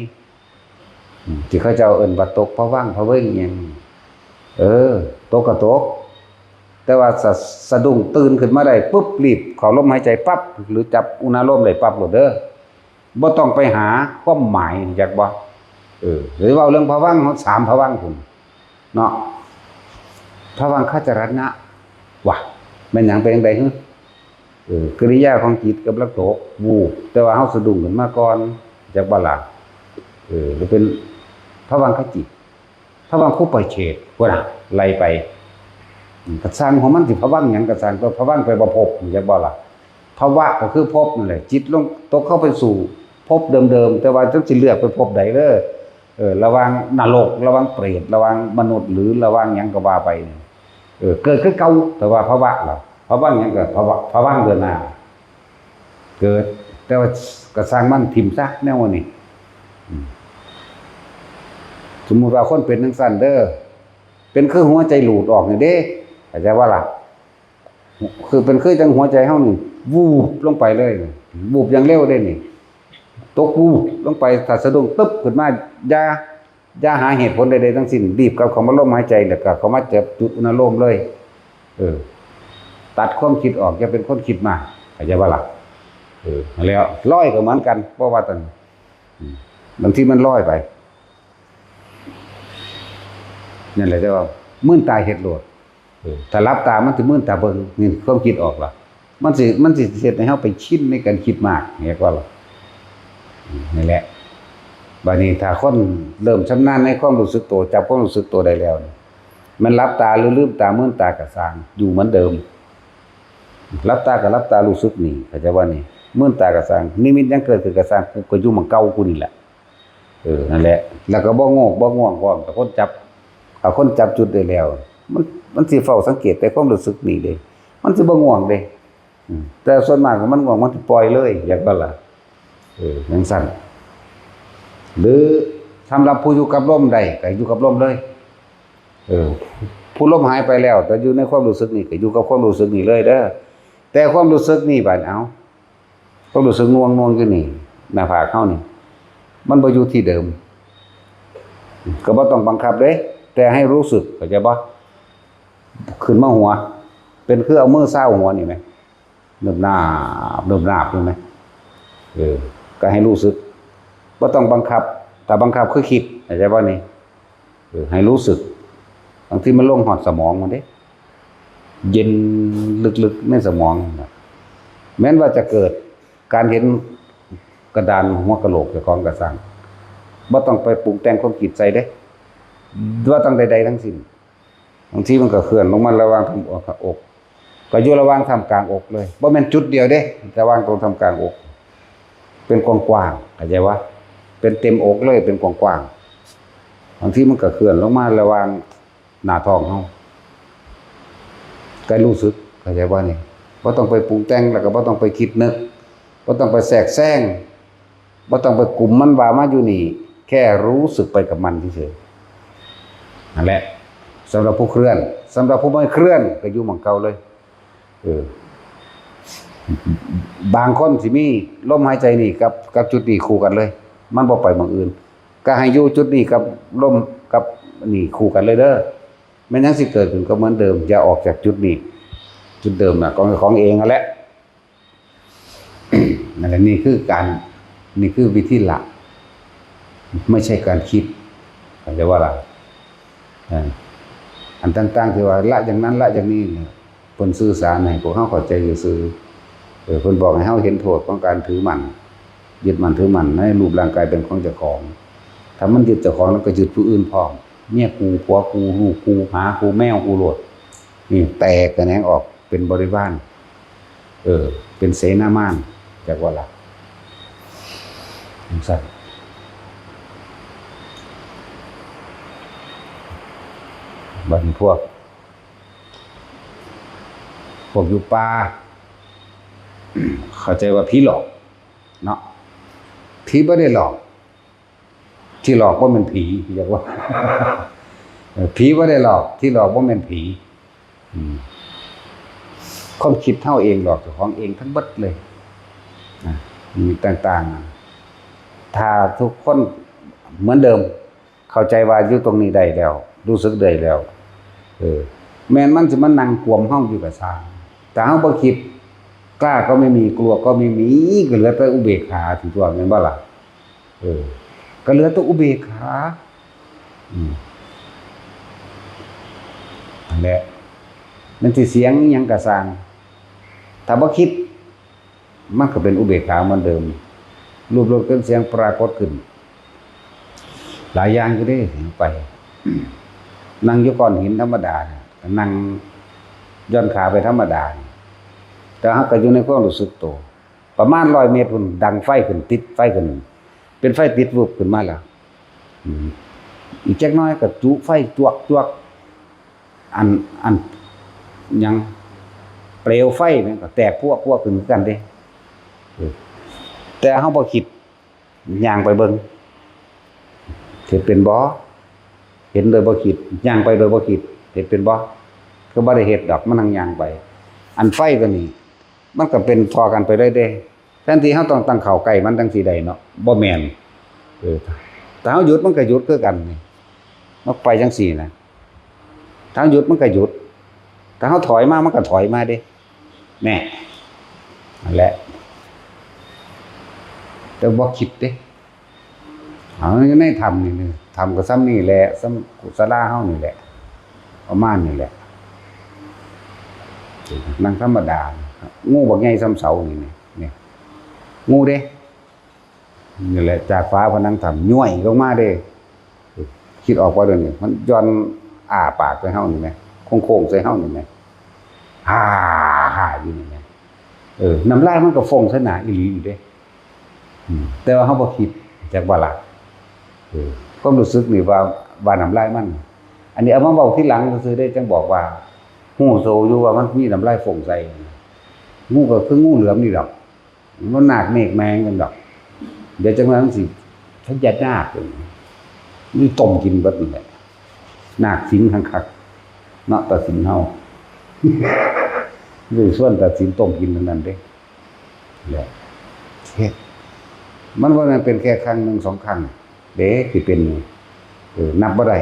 อืม ที่เขาเจ้าเอิ้นว่าตกผวังค์ผเวงอิหยัง เออ ตกก็ตก แต่ว่าสะ สะดุ้งตื่นขึ้นมาได้ปุ๊บ รีบเข้าลมหายใจปั๊บ หรือจับอุณาโลมได้ปั๊บโลดเด้อ บ่ต้องไปหาความหมาย จักบ่ เออ หรือเว้าเรื่องผวังค์ สามผวังค์พุ้น เนาะ ผวังคจรณะ ว่ะ แม่นหยังเป็นจั่งใด๋ เออ กิริยาของจิตกำลังตก วูบ แต่ว่าเฮาสะดุ้งขึ้นมาก่อน จักบ่ล่ะ เออ หรือเป็นผวังคจิต ผวังคุปปเฉท พุ้นน่ะ ไล่ไป อืม ก็ซ่างของมันสิผวังค์หยังก็ซ่าง แต่ผวังค์ไปบ่พบ จักบ่ล่ะ ภวะก็คือภพนั่นแหละ จิตลงตกเข้าไปสู่ภพเดิมๆ แต่ว่าจักสิเลือกไปภพใด๋เด้อ เออ ระหว่างนรก ระหว่างเปรต ระหว่างมนุษย์ หรือระหว่างหยังก็ว่าไป เออ เกิดคือเก่า แต่ว่าภวะล่ะ ภวังค์หยังก็ภวะ ผวังค์เดือนหน้า เกิด แต่ว่าก็ซ่างมัน ถิ่มซะแนวนี้ อืม สมมุติว่าคนเป็นจั่งซั่นเด้อ เป็นคือหัวใจหลุดออกนี่เด้ เข้าใจบ่ล่ะ คือเป็นคือจั่งหัวใจเฮานี่ วูบลงไปเลย วูบอย่างเร็วเด้นี่ ตกวูบลงไป ถ้าสะดุ้งตึ๊บขึ้นมา อย่า อย่าหาเหตุผลใดๆทั้งสิ้น รีบกลับเข้ามาลมหายใจ แล้วก็เข้ามาจับจุดอุณาโลมเลย เออ ตัดความคิดออก อย่าเป็นคนคิดมาก เข้าใจบ่ล่ะ เออ นั่นแหละ ลอยก็เหมือนกัน เพราะว่าตอน อืม บางทีมันลอยไป นั่นแหละ แต่ว่ามื่นตาเฮ็ดโลด เออ ถ้าหลับตามันสิมื่นตาเบิ่ง นี่ความคิดออกล่ะ มันสิ มันสิเฮ็ดให้เฮาไปชินในการคิดมาก เรียกว่าล่ะ อืม นั่นแหละ บัดนี้ถ้าคนเริ่มชำนาญในความรู้สึกตัว จับความรู้สึกตัวได้แล้วนี่ มันหลับตาหรือลืมตา มื่นตาก็ซ่าง อยู่เหมือนเดิม หลับตาก็หลับตารู้สึกนี่ เข้าใจบ่นี่ มื่นตาก็ซ่าง นิมิตหยังเกิดขึ้นก็ซ่าง กูก็อยู่หม่องเก่ากูนี่แหละ เออ นั่นแหละ แล้วก็บ่โงกบ่ง่วงพร้อม ถ้าคนจับ ถ้าคนจับจุดได้แล้ว มัน มันสิเฝ้าสังเกตแต่ความรู้สึกนี่เด้ มันสิบ่ง่วงเด้ อืม แต่ส่วนมากมันง่วง มันสิปล่อยเลย อยากว่าล่ะ เออ จั่งซั่น หรือสำหรับผู้อยู่กับลมได้ ก็อยู่กับลมเลย เออ ผู้ลมหายไปแล้ว แต่อยู่ในความรู้สึกนี่ ก็อยู่กับความรู้สึกนี่เลยเด้อ แต่ความรู้สึกนี่บัด เอ้า ความรู้สึกหน่วงๆอยู่นี่ หน้าผากเฮานี่ มันบ่อยู่ที่เดิม ก็บ่ต้องบังคับเด้ แต่ให้รู้สึก เข้าใจบ่ ขึ้นมาหัว เป็นคือเอามือซาวหัวนี่แหม เนิบนาบ เนิบนาบอยู่แหม เออ ก็ให้รู้สึก บ่ต้องบังคับ ถ้าบังคับคือคิด เข้าใจบ่นี่ เออ ให้รู้สึก บางทีมันลงฮอดสมองพุ้นเด้ เย็นลึกๆในสมองนั่นน่ะ แม้นว่าจะเกิดการเห็นกระดานหัวกะโหลกเจ้าของก็ซ่าง บ่ต้องไปปรุงแต่งความคิดใส่เด้ บ่ต้องใดๆทั้งสิ้น บางทีมันก็เคลื่อนลงมาระหว่างทำอก ก็อยู่ระหว่างท่ามกลางอกเลย บ่แม่นจุดเดียวเด้ ระหว่างตรงท่ามกลางอก เป็นกว้างๆ เข้าใจบ่ เป็นเต็มอกเลย เป็นกว้าง บางทีมันก็เคลื่อนลงมาระหว่างหน้าท้องเฮา ก็รู้สึก เข้าใจบ่นี่? บ่ต้องไปปรุงแต่ง แล้วก็บ่ต้องไปคิดนึก บ่ต้องไปแทรกแซง บ่ต้องไปกุมมันว่ามาอยู่นี่ แค่รู้สึกไปกับมันเฉยๆ นั่นแหละ สำหรับผู้เคลื่อน สำหรับผู้ไม่เคลื่อนก็อยู่หม่องเก่าเลย เออ บางคนสิมีลมหายใจนี่กับ กับจุดนี้คู่กันเลย มันบ่ไปหม่องอื่น ก็ให้อยู่จุดนี้กับลมกับนี่คู่กันเลยเด้อ แม่นหยังสิเกิดขึ้นก็เหมือนเดิม อย่าออกจากจุดนี้ จุดเดิมน่ะ ของ ของเองนั่นแหละ นั่นแหละ นี่คือการ นี่คือวิธีละ ไม่ใช่การคิด เข้าใจว่าล่ะ? เออ อันต่างๆที่ว่าละอย่างนั้นละอย่างนี้เนี่ย เพิ่นสื่อสารให้พวกเฮาเข้าใจซื่อๆ เออ เพิ่นบอกให้เฮาเห็นโทษของการถือมั่น ยึดมั่นถือมั่นในรูปร่างกายเป็นของเจ้าของ ถ้ามันยึดเจ้าของแล้วก็ยึดผู้อื่นพร้อม เมียกู ผัวกู ลูกกู หมากู แมวกูโลด นี่แตกแขนงออกเป็นบริวาร เออ เป็นเสนามาร จักว่าล่ะ จังซั่น บัดนี้พวก พวกอยู่ป่า เข้าใจว่าผีหลอกเนาะ ผีบ่ได้หลอก ที่หลอกบ่แม่นผี อยากว่า เออ ผีบ่ได้หลอก ที่หลอกบ่แม่นผี อืม ความคิดเฮาเองหลอกเจ้าของเองทั้งเบิดเลย อ่ะ มีต่างๆ ถ้าทุกคนเหมือนเดิม เข้าใจว่าอยู่ตรงนี้ได้แล้ว รู้สึกได้แล้ว เออ แม่นมันสิมานั่งกวมเฮาอยู่ก็ซ่าง แต่เฮาบ่คิด กล้าก็ไม่มี กลัวก็ไม่มี ก็เหลือแต่อุเบกขา ถือตัวแม่นบ่ล่ะ? เออ ก็เหลือแต่อุเบกขา อืม นั่นแหละ มันสิเสียงอิหยังก็ซ่าง ถ้าบ่คิด มันก็เป็นอุเบกขาเหมือนเดิม รูปรสกลิ่นเสียงปรากฏขึ้น หลายอย่างอยู่เด้ ไป นั่งอยู่ก้อนหินธรรมดา นั่งหย่อนขาไปธรรมดา แต่เฮาก็อยู่ในความรู้สึกตัว ประมาณร้อยเมตรพุ้น ดังไฟขึ้น ติดไฟขึ้น เป็นไฟติดวืบขึ้นมาแล้ว อืม อีกจักหน่อยก็จุไฟจวกจวก อัน อัน หยัง เปลวไฟมันก็แตกพวกพวกขึ้นคือกันเด้ เออ แต่เฮาบ่คิด ย่างไปเบิ่ง เฮ็ดเป็นบ่? เห็นโดยบ่คิด ย่างไปโดยบ่คิด เฮ็ดเป็นบ่? คือบ่ได้เฮ็ดดอก มันนั่งย่างไป อันไฟตัวนี้ มันก็เป็นต่อกันไปเลยเด้ แทนที่เฮาต้องตั้งเข้าใกล้มันจั่งสิได้เนาะ บ่แม่น เออ ถ้าเฮาหยุดมันก็หยุดคือกันนี่ มันไปจั่งซี้นะ ถ้าเฮาหยุดมันก็หยุด ถ้าเฮาถอยมามันก็ถอยมาเด้ แน่ นั่นแหละ แต่บ่คิดเด้ เอาอยู่ในถ้ำนี่ นี่ ถ้ำก็ส่ำนี่แหละ ส่ำกุศลาเฮานี่แหละ ประมาณนี่แหละ นั่งธรรมดา งูบักใหญ่ส่ำเสานี่ นี่ นี่ งูเด้ นี่แหละ จากฝาผนังถ้ำย้วยลงมาเด้ คิดออกบ่เดี๋ยวนี้ มันหย่อนอ้าปากใส่เฮานี่แหม โค้งๆใส่เฮานี่แหม ฮ่าฮ่าอยู่นี่แหม เออ น้ำลายมันก็ฟองใส่หน้าอีหลีอยู่เด้ อืม แต่ว่าเฮาบ่คิด จักบ่ล่ะ เออ ความรู้สึกนี่ว่า ว่าน้ำลายมัน อันนี้เอามาเว้าทีหลังซื่อๆเด้ จั่งบอกว่า ฮู้โตอยู่ว่ามันมีน้ำลายฟองใส่ งูก็คืองูเหลือมนี่ดอก มันนาคเนกแมงกันดอก เดี๋ยวจั่งว่ามันสิพญานาค มันต้มกินเบิดนั่นแหละ นาคสิงคักๆ เนาะ ตาสิงเฮา เลยส่วนตาสิงต้มกินเท่านั้นเด้ แหละ เฮ็ด มันบ่แม่นเป็นแค่ครั้งหนึ่งสองครั้งเด้ ที่เป็น เออ นับบ่ได้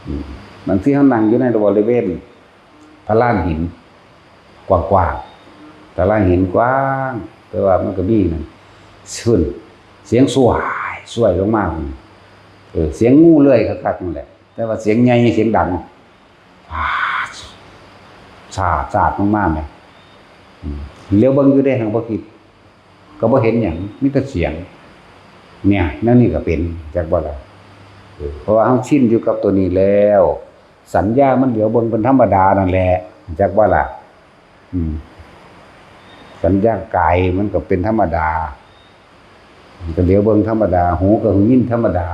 อืม บางทีเฮานั่งอยู่ในบริเวณพลานหิน กว้างๆ พลานหินกว้าง แต่ว่ามันก็มีนั่น ซุ่น เสียงส่วยส่วยลงมา เออ เสียงงูเลื่อยคักๆนั่นแหละ แต่ว่าเสียงใหญ่ เสียงดัง ฟาด สาด สาดลงมาแหม อืม เหลียวเบิ่งอยู่เด้ หังบ่คิด ก็บ่เห็นหยัง มีแต่เสียง เนี่ย แนวนี้ก็เป็น จักบ่ล่ะ เออ เพราะว่าเฮาชินอยู่กับตัวนี้แล้ว สัญญามันเหลียวเบิ่งเป็นธรรมดานั่นแหละ จักบ่ล่ะ อืม สัญญากายมันก็เป็นธรรมดา มันก็เหลียวเบิ่งธรรมดา หูก็ยินธรรมดา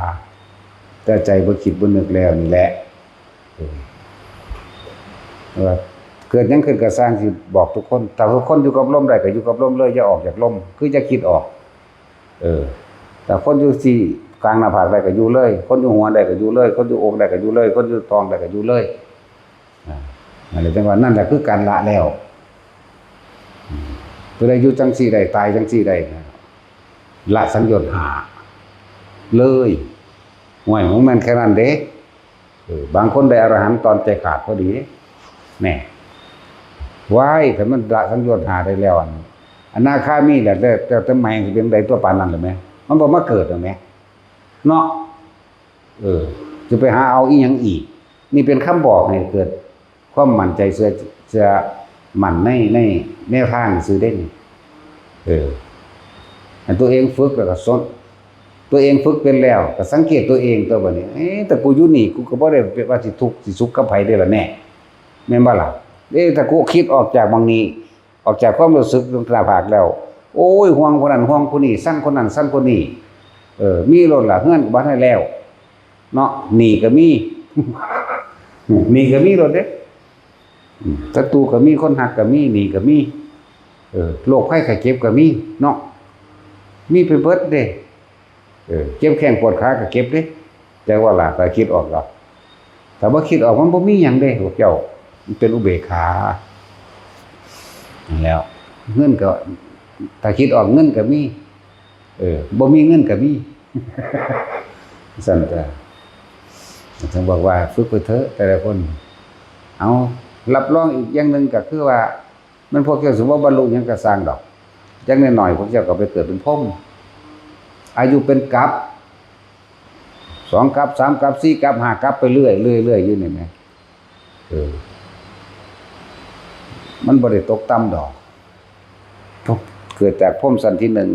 แต่ใจบ่คิดบ่นึกแล้วนี่แหละ เออ ว่าเกิดหยังขึ้นก็ซ่าง สิบอกทุกคน ถ้าทุกคนอยู่กับลมได้ก็อยู่กับลมเลย อย่าออกจากลม คืออย่าคิดออก เออ ถ้าคนอยู่ที่กลางหน้าผากได้ก็อยู่เลย คนอยู่หัวได้ก็อยู่เลย คนอยู่อกได้ก็อยู่เลย คนอยู่ท้องได้ก็อยู่เลย อ่า นั่นแหละจังว่า นั่นแหละคือการละแล้ว อืม ผู้ใดอยู่จังซี่ได้ ตายจังซี่ได้นะ ละสังโยชน์ห้าเลย ห่วย มันแม่นแค่นั้นเด้ เออ บางคนได้อรหันต์ตอนใจขาดพอดี แน่ ว้าย ถ้ามันละสังโยชน์ห้าได้แล้ว อัน อนาคามีแหละ แต่ แต่ แต่แม่งสิเป็นใดตัวปานนั้นเลยแม่ มันบ่มาเกิดหรอกแม่ เนาะ เออ จะไปหาเอาอีหยังอีก นี่เป็นคำบอกให้เกิดความมั่นใจ เชื่อ เชื่อมั่นใน ในแนวทางซื่อเด้นี่ เออ อันตัวเองฝึกแล้วก็สน ตัวเองฝึกเป็นแล้วก็สังเกตตัวเองตัวบัดนี้ เอ๊ะ แต่กูอยู่นี่ กูก็บ่ได้ว่าสิทุกข์สิสุขกับไผเด้ล่ะแน่ แม่นบ่ล่ะ เอ๊ะ แต่กูคิดออกจากหม่องนี้ ออกจากความรู้สึกตรงหน้าผากแล้ว โอ้ย ห่วงคนนั้น ห่วงคนนี้ ซังคนนั้น ซังคนนี้ เออ มีโลดล่ะ เฮือนก็บ่ทันได้แล้ว เนาะ หนี้ก็มี หนี้ก็มีโลดเด้ อืม ศัตรูก็มี คนฮักก็มี หนี้ก็มี เออ โรคภัยไข้เจ็บก็มี เนาะ มีไปเบิดเด้ เออ เจ็บแข้งปวดขาก็เก็บเด้ จักว่าล่ะ ถ้าคิดออกแล้ว ถ้าบ่คิดออกมันบ่มีหยังเด้พวกเจ้า มันเป็นอุเบกขา นั่นแหล้ว เงินก็ ถ้าคิดออกเงินก็มี เออ บ่มีเงินก็มี ซั่นจ้ะ ถึงบอกว่าฝึกไปเถอะแต่ละคน เอา รับรองอีกอย่างหนึ่งก็คือว่า มันพวกเจ้าสิบ่บรรลุหยังก็ซ่างดอก จักหน่อยๆ พวกเจ้าก็ไปเกิดเป็นพรหม อายุเป็นกัป สองกัป สามกัป สี่กัป ห้ากัป ไปเรื่อยๆ เรื่อยๆ อยู่นี่แหม เออ มันบ่ได้ตกต่ำดอก พวกเกิดจากพรหมชั้นที่หนึ่ง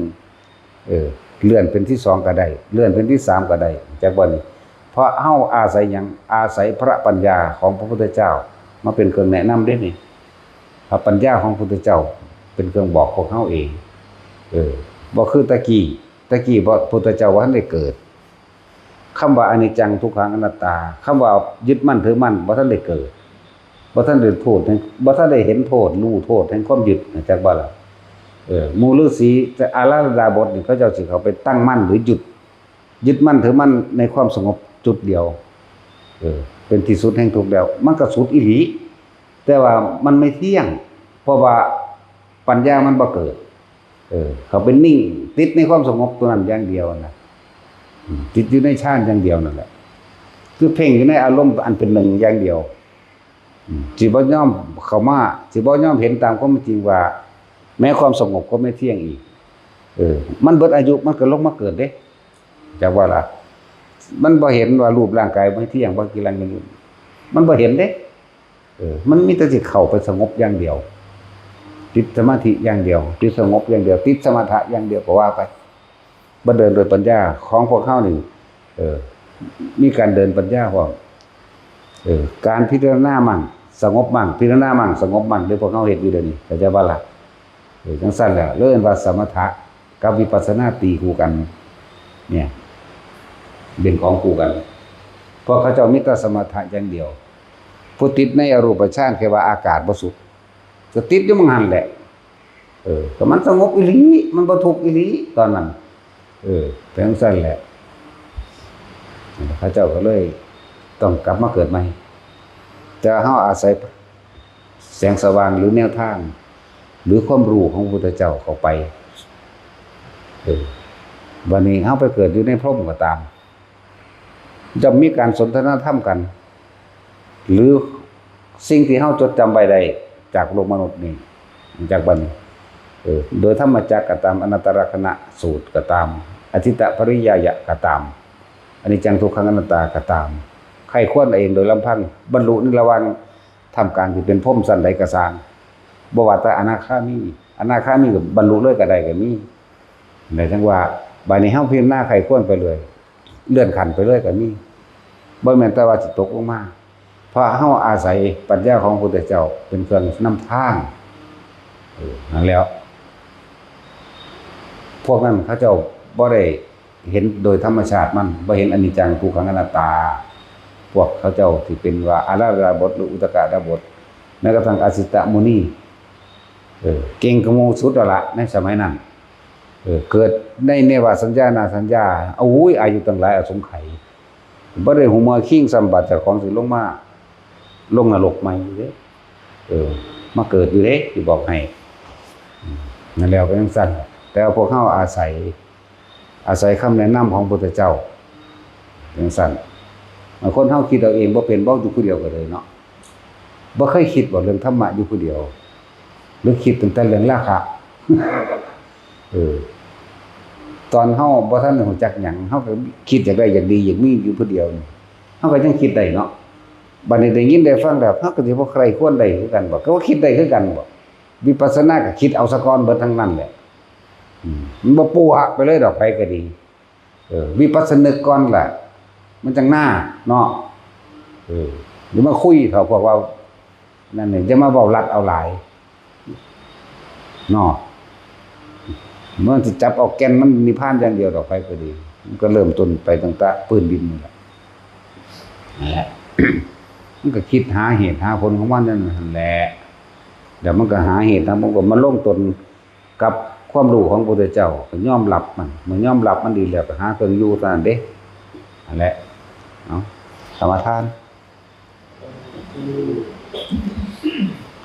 เออ เลื่อนเป็นที่สองก็ได้ เลื่อนเป็นที่สามก็ได้ จักบ่นี่ เพราะเฮาอาศัยหยัง อาศัยพระปัญญาของพระพุทธเจ้า มาเป็นเครื่องแนะนำเด้นี่ พระปัญญาของพระพุทธเจ้าเป็นเครื่องบอกพวกเฮาเอง เออ บ่คือตะกี้ ตะกี้พระพุทธเจ้าบ่ทันได้เกิด คำว่าอนิจจัง ทุกขัง อนัตตา คำว่ายึดมั่นถือมั่นบ่ทันได้เกิด บ่ทันได้โทษแห่ง บ่ทันได้เห็นโทษ รู้โทษแห่งความยึด จักบ่ล่ะ เออ หมู่ฤๅษี แต่อาราธดาบทนี่ เขาเจ้าสิเข้าไปตั้งมั่นหรือหยุด ยึดมั่นถือมั่นในความสงบจุดเดียว เออ เป็นที่สุดแห่งทุกข์แล้ว มันก็สุดอีหลี แต่ว่ามันไม่เที่ยง เพราะว่าปัญญามันบ่เกิด เออ เขาเป็นนิ่ง ติดในความสงบตัวนั้นอย่างเดียวนะ อืม ติดอยู่ในฌานอย่างเดียวนั่นแหละ คือเพ่งอยู่ในอารมณ์อันเป็นหนึ่งอย่างเดียว อืม สิบ่ยอมเข้ามา สิบ่ยอมเห็นตามความเป็นจริงว่า แม้ความสงบก็ไม่เที่ยงอีก เออ มันเบิดอายุ มันก็ลงมาเกิดเด้ จักว่าล่ะ มันบ่เห็นว่ารูปร่างกายไม่เที่ยง บ่กีรังยั่งยืน มันบ่เห็นเด้ เออ มันมีแต่สิเข้าไปสงบอย่างเดียว ติดสมาธิอย่างเดียว ติดสงบอย่างเดียว ติดสมถะอย่างเดียวก็ว่าไป บ่เดินโดยปัญญาของพวกเฮานี่ เออ มีการเดินปัญญาพร้อม เออ การพิจารณามั่ง สงบมั่ง พิจารณามั่ง สงบมั่ง เด้อพวกเฮาเฮ็ดอยู่เดี๋ยวนี้ เข้าใจบ่ล่ะ เออ จังซั่นแหละ เลยเอิ้นว่าสมถะกับวิปัสสนาตีคู่กัน เนี่ย เป็นของคู่กัน เพราะเขาเจ้ามีแต่สมถะอย่างเดียว ผู้ติดในอรูปฌานแค่ว่าอากาศบ่สุข ก็ติดอยู่หม่องหั่นแหละ เออ ก็มันสงบอีหลี มันบ่ทุกข์อีหลี ตอนนั้น เออ เป็นจังซั่นแหละ เขาเจ้าก็เลยต้องกลับมาเกิดใหม่ แต่เฮาอาศัยแสงสว่างหรือแนวทาง หรือความรู้ของพระพุทธเจ้าเข้าไป เออ บัดนี้เฮาไปเกิดอยู่ในพรหมก็ตาม ย่อมมีการสนทนาธรรมกัน หรือสิ่งที่เฮาจดจำไว้ได้จากโลกมนุษย์นี่ จากบัดนี้ เออ โดยธรรมจักรก็ตาม อนัตตลักษณสูตรก็ตาม อทิตตปริยายะก็ตาม อนิจจังทุกขังอนัตตาก็ตาม ใคร่ครวญเองโดยลำพัง บรรลุในระหว่างท่ามกลางที่เป็นพรหมชั้นใดก็ซ่าง บ่ว่าแต่อนาคามี อนาคามีก็บรรลุเลยก็ได้ก็มี แต่จังว่า บัดนี้เฮาพิจารณาใคร่ครวญไปเลย เลื่อนขั้นไปเลยก็มี บ่แม่นแต่ว่าสิตกลงมา เพราะเฮาอาศัยปัญญาของพระพุทธเจ้าเป็นเครื่องนำทาง เออ นั่นแหล้ว พวกนั้นเขาเจ้าบ่ได้ เห็นโดยธรรมชาติมัน บ่เห็นอนิจจังทุกขังอนัตตา พวกเขาเจ้าที่เป็นว่าอาราธดาบทหรืออุทกดาบท แม้กระทั่งอาสิตมุนี เออ เก่งกว่าหมู่สุดแล้วละในสมัยนั้น เออ เกิดในเนวสัญญานาสัญญา โอ้ย อายุตั้งหลายอสงไขย บ่ได้หูเมือคิงซ้ำ บาดเจ้าของสิลงมา ลงนรกใหม่อยู่เด้ เออ มาเกิดอยู่เด้ สิบอกให้ อืม นั่นแล้วเป็นจั่งซั่น แต่ว่าพวกเฮาอาศัย อาศัยคำแนะนำของพุทธเจ้า จั่งซั่น บางคนเฮาคิดเอาเองบ่เป็น เว้าอยู่ผู้เดียวก็เลยเนาะ บ่เคยคิดบ่เรื่องธรรมะอยู่ผู้เดียว หรือคิดตั้งแต่เรื่องราคะ เออ ตอนเฮาบ่ทันได้รู้จักหยัง เฮาก็คิดอยากได้อยากดีอยากมีอยู่ผู้เดียวนี่ เฮาก็ยังคิดได้เนาะ บัดนี้ได้ยินได้ฟังแล้ว เฮาก็สิบ่ใคร่ควรได้คือกันบ่ ก็ว่าคิดได้คือกันบ่ วิปัสสนาก็คิดเอาซะก่อนเบิดทั้งนั้นแหละ อืม มันบ่ปูหะไปเลยดอก ไผก็ดี เออ วิปัสสนึกก่อนแหละ มันจั่งหน้าเนาะ เออ อย่ามาคุยเถาะพวกว่า นั่นนี่ อย่ามาเว้าลัดเอาหลาย เนาะ มันสิจับเอาแก่นมันนิพพานอย่างเดียวดอก ไผก็ดี มันก็เริ่มต้นไปตั้งแต่พื้นดินนี่แหละ นั่นแหละ มันก็คิดหาเหตุหาผลของมันนั่นแหละ เดี๋ยวมันก็หาเหตุหาผล ก็มาลงตนกับความรู้ของพระพุทธเจ้า ก็ยอมรับมัน เมื่อยอมรับมันดีแล้ว ก็หาเครื่องอยู่เท่านั้นเด้ นั่นแหละ เนาะ สมาทาน